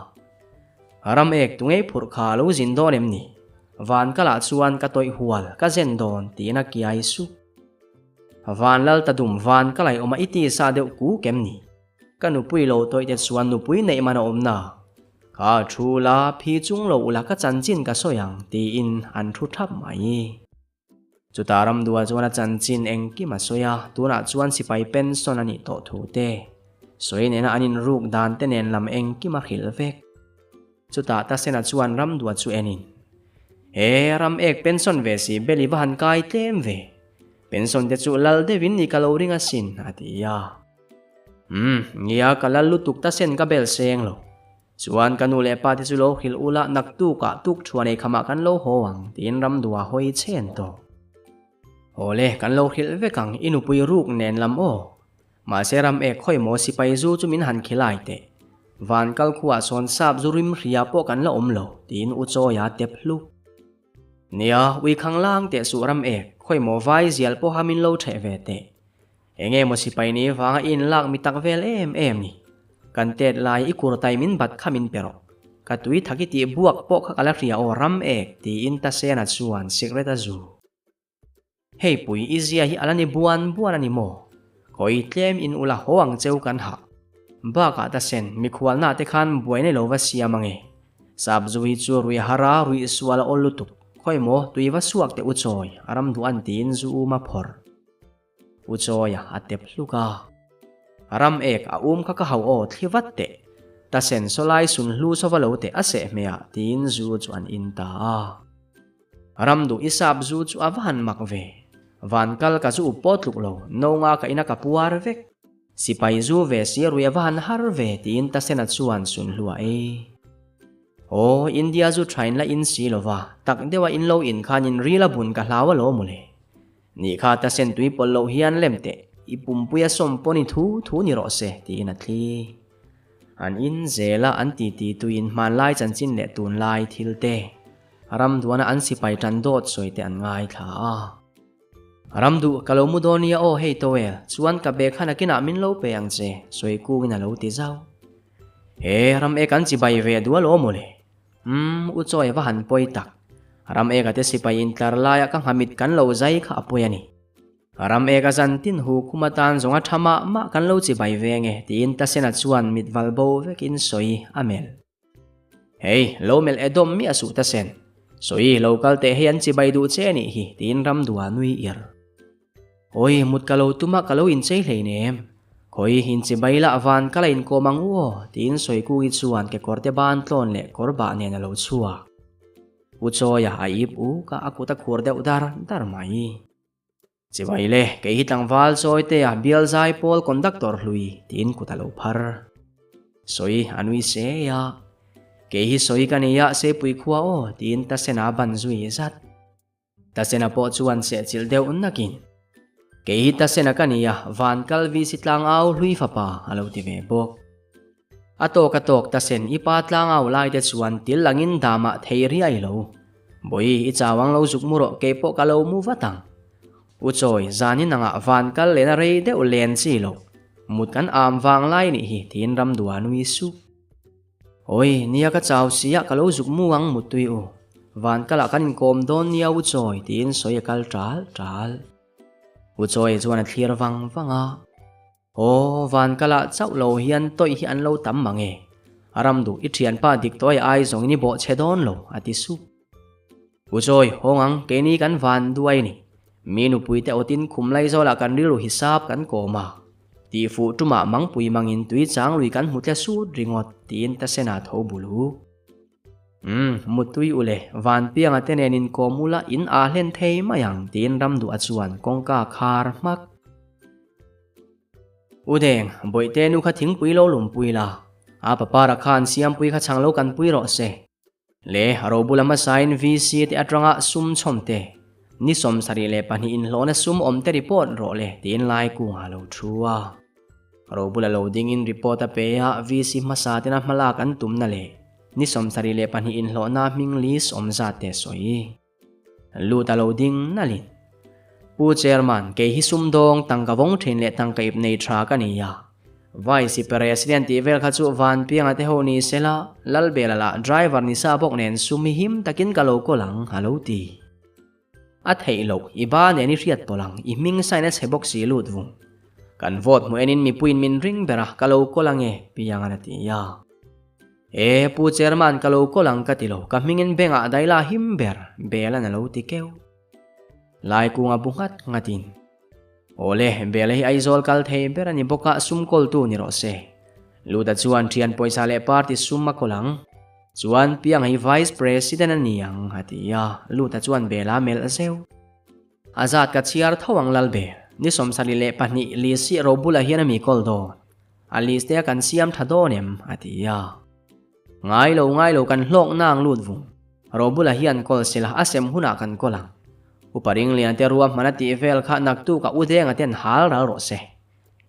Ram ek tu ngei phurh kha lo zin dawn em ni? Van kalah chuan ka tawih hual, ka zen dawn, tiin a kiai sup. Van lal ta dum van ka lai awm a i tisa deuh kuk em ni? Ka nupui lo tawih te chuan nupui neih man a awm na. Kha thu la phi chung lo ula ka chanchin ka sawi ang tiin an thu thap mai. Chutah Ramdua chuan a chanchin engkim a sawi a, tunah chuan sipai pension a nih tawh thu te, sawi nena an inruk dan te nen lam engkim a hrilh vek. Chutah Tasena chuan Ramdua chu enin, He ram ek pension ve si Beli va han kai tlem ve. Pension te chu lal deuhin ni ka lo ring asin, a ti a. Umm, nia ka lal lutuk Tasen ka bel seng lo. Chuan ka nu leh pa te chu lo hrilh ula naktukah tuk thuan ei khamah kan lo haw ang tiin Ramdua hawi chhen tawh. Haw le, kan lo hrilh vek ang i nupui ruk nen lam aw. Mahse ram ek khawi maw sipai zu chu min han khilai teh. Van kal khuah sawn sap zu rim hria pawh kan la awm lo tiin u Chawia tep hluk. Nia, ui khang lang teh suh ram ek khawi maw vai zial pawha min lo theh ve teh. Enge maw sipai ni vanga i inlak mi tak vel em em ni? Kan tet lai i kur tai min bat kha min pe rawh. Ka tui thak i tih buak pawh kha ka la hria aw ram ek tiin Tasena chuan sikret a zu. Hei pui i zia hi a la ni buan buan a ni maw? Khawi tlem in ula haw ang cheu kan hah. Bakah Tasen, mikhualna te khan buai nei lo va siam ange. Sap zu hi chu rui har a, ruih sual a awl lutuk. Khawi maw tui va suak teh u chawi, a ram duh an tiin zu um a phawrh. U Chawia a tep hluk a. Ram ek a um kha ka hauh aw thli vat teh. Ta sen saw lai sun hlu saw va lo teh a seh hmeh ah tiin zu chu an in ta a. Ram duh i sap zu chu a va han mak ve. Van kal ka zu up pawh tluk lo, no nga ka in a ka puar vek. Sipai zu ve si rui a va han har ve tiin ta sena chuan sun hlu a ei. Aw, India zu tha in la in si lo va, tak deuh a in lo in khan in ril a bun ka hlau a lo mawle. Nih kha ta sen tui pawlh loh hian lem teh, i pumpui a sawm pawn i thu thu ni rawh se, tiin a thli. An in zela an titi tuiin hmanlai chanchin leh tunlai thil te, ramduana an sipai tan dawt sawi te an ngaithla a. Ramduh, ka lo mu dawn nia aw hei towel, chuan ka bag kha nakinah min lo pe ang che, sawi kungin a lo ti zauh. He ram e kan chibai ve dual aw mawle. Umm, u chawi va han pawi tak. Ram eka te sipai intlar laia ka nghamit kan lo zai kha a pawi a ni. Ram eka zan tin hu khum atan zawnga tha mah mah kan lo chibai ve nge tiin Tasena chuan mit val bo vekin sawi a melh. Hei, lo melh e dawm miah suh Tasen. Sawi, lo kal teh hei an chibai duh che a nih hi tiin Ramdua nui ir. Awi, mut ka lo tum a, ka lo inchei hleinem. Khawi, inchibai la, van ka la inkawm ang u aw, tiin Sawikuki chuan kekawrte ban tlawn leh kawr bah nen a lo chhuak. U Chawia a ip uk a, a kut a khur deuh dar dar mai. Chibai le, kei hi tlangval Chawitea bial zai pawl conductor hlui, tiin kut a lo phar. Sawi a nui se a, Kei hi sawi ka nei a, Seipui khua aw, tiin Tasena ban zui zat. Tasena pawh chuan sehchilh deuh nakin, Kei hi Tasena ka ni a, van kal VC tlangau hlui fapa a lo ti ve bawk. A tawk a tawk Tasen i pa tlangau lai te chuan til langin damah thei riai lo. Bawi i chau ang lo zuk mu rawh kei pawh ka lo mu vat ang. U Chawi, zanin angah van kal lehna rei deuh len chi lo. Mut kan am vang lai nih hi tiin Ramdua nui sup. Awi, nia ka chau si a, ka lo zuk mu ang Muttui u. Van kalah kan inkawm dawn nia U Chawi tiin sawi a kal ṭal ṭal. U Chawi chuan a thlir vang vang a. Aw, van kalah chauh lo hian tawih hi an lo tam mang e. A ram duh i ṭhianpa dik tawih ai zawngin i bawh chhe dawn lo, a ti sup. U Chawi, hawng ang, keini kan van duai ni. Mi nupuite awtin khum lai zawlah kan rilru hisap kan kawm a. Tihfuh tumah mangpui mangin tui chang lui kan hmu tle sut ringawt, tiin Tasena tho bul hu. Umm, Muttui u le, Vanpianga te nen inkawm ula in aa hlen thei mai ang, tiin Ramduha chuan kawngka khar hmak. U Deng, Bawihte nu kha thingpui lo lumpui la, a papara khan Siampui kha chhang lo kanpui rawh se. Le a ro bula hmasain VC te atanga sum chhawm te, ni 72 inhlawhna sum awm te report rawh le tiin lai kungah a lo thu a. Ro bula lo dingin report a pe a, VC hmasa tena hmalak an tumna leh ni 72 inhlawhna hming list awm zat te sawi. Lut a lo ding nalhin. Pu Chairman, kei hi sumdawng tangka vawng thin leh tangka ip nei tha ka ni a. Vice President tih vel kha chu Vanpianga te ho ni sela, Lalbela lah driver ni sa bawk nen sum hi him takin ka lo kawl ang, a lo ti. A theih loh, i ba nen i hriat pawlh ang, i hming sign a chhe bawk si lut vung. Kan vote hmu enin mipuiin min ring ber a, ka lo kawl ange, Piangan a ti a. E, Pu Chairman ka lo kawl ang ka ti lo, ka hmingin bank ah daila him ber, Belan a lo ti keuh. Laikunga bu nghat nghatin. Awle, Bela hi Aizawl kal thei ber a ni bawk a, sum kawltu ni rawh se. Luta chuan thian pawisa leh party sum a kawl ang. Chuan Pianga hi Vice President a ni ang, a ti a, Luta chuan Bela a melh zeuh. A zat ka chhiar tho ang Lalbel, ni 72 list hi Robula hian a mi kawl dawn. A list te a kan siam tha dawn em? a ti a. Ngai lo, ngai lo kan hlawk nang lut vung. Robula hian kawl sela a sem hunah kan kawl ang. Upa Ringlian te ruahman a tih vel kha naktuk a Udenga ten hal ral rawh se.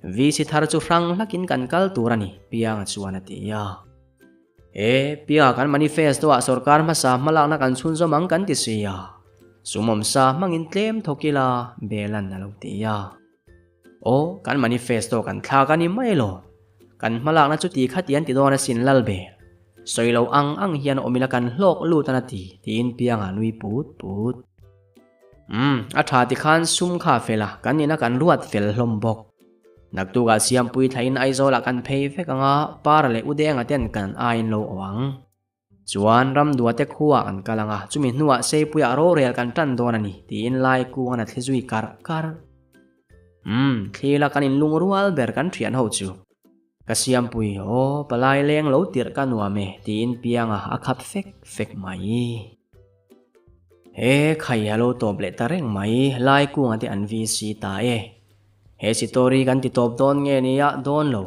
VC thar chu hrang hlakin kan kal tur a ni, Pianga chuan a ti a. E, Pianga kan manifesto ah sorkar hmasa hmalakna kan chhunzawm ang kan ti si a. Sumawmsa hmangin tlem thawk ila, Belan a lo ti a. Aw, kan manifesto kan thlak a ni mai lo. Kan hmalakna chu ti kha ti an ti dawn asin Lalbe. Sawi lo ang ang hian awm ila kan hlawk lut an a ti, tiin Pianga nui put put. Umm, a tha ti khan sum kha a fel a, kan ina kan ruat fel hlawm bawk. Naktukah Siampui thlain Aizawlah kan phei vek ang a, Para leh Udenga ten kan aiin lo awh ang. Chuan ramdua te khuaah kan kal ang a, chumi hnuah Seipuiah rorel kan tan dawn a ni, tiin Laikungan a thli zui karh karh. Umm, thli la kan inlung rual ber kan thian ho chu. Ka siampui, aw, palai leng lo tirh ka nuam e, tiin Pianga a khap fek fek mai. He khai a lo tawp leh ta reng mai, Laikunga te an VC ta e. He sitori kan ti tawp dawn nge nia dawn lo.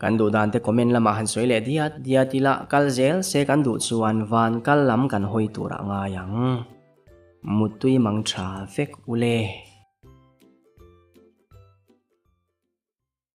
Kan duh dan te comment lamah han sawi leh diat diat ila kal zel se kan duh chuan van kal lam kan hawi turah ngai ang. Muttui mang tha vek ule.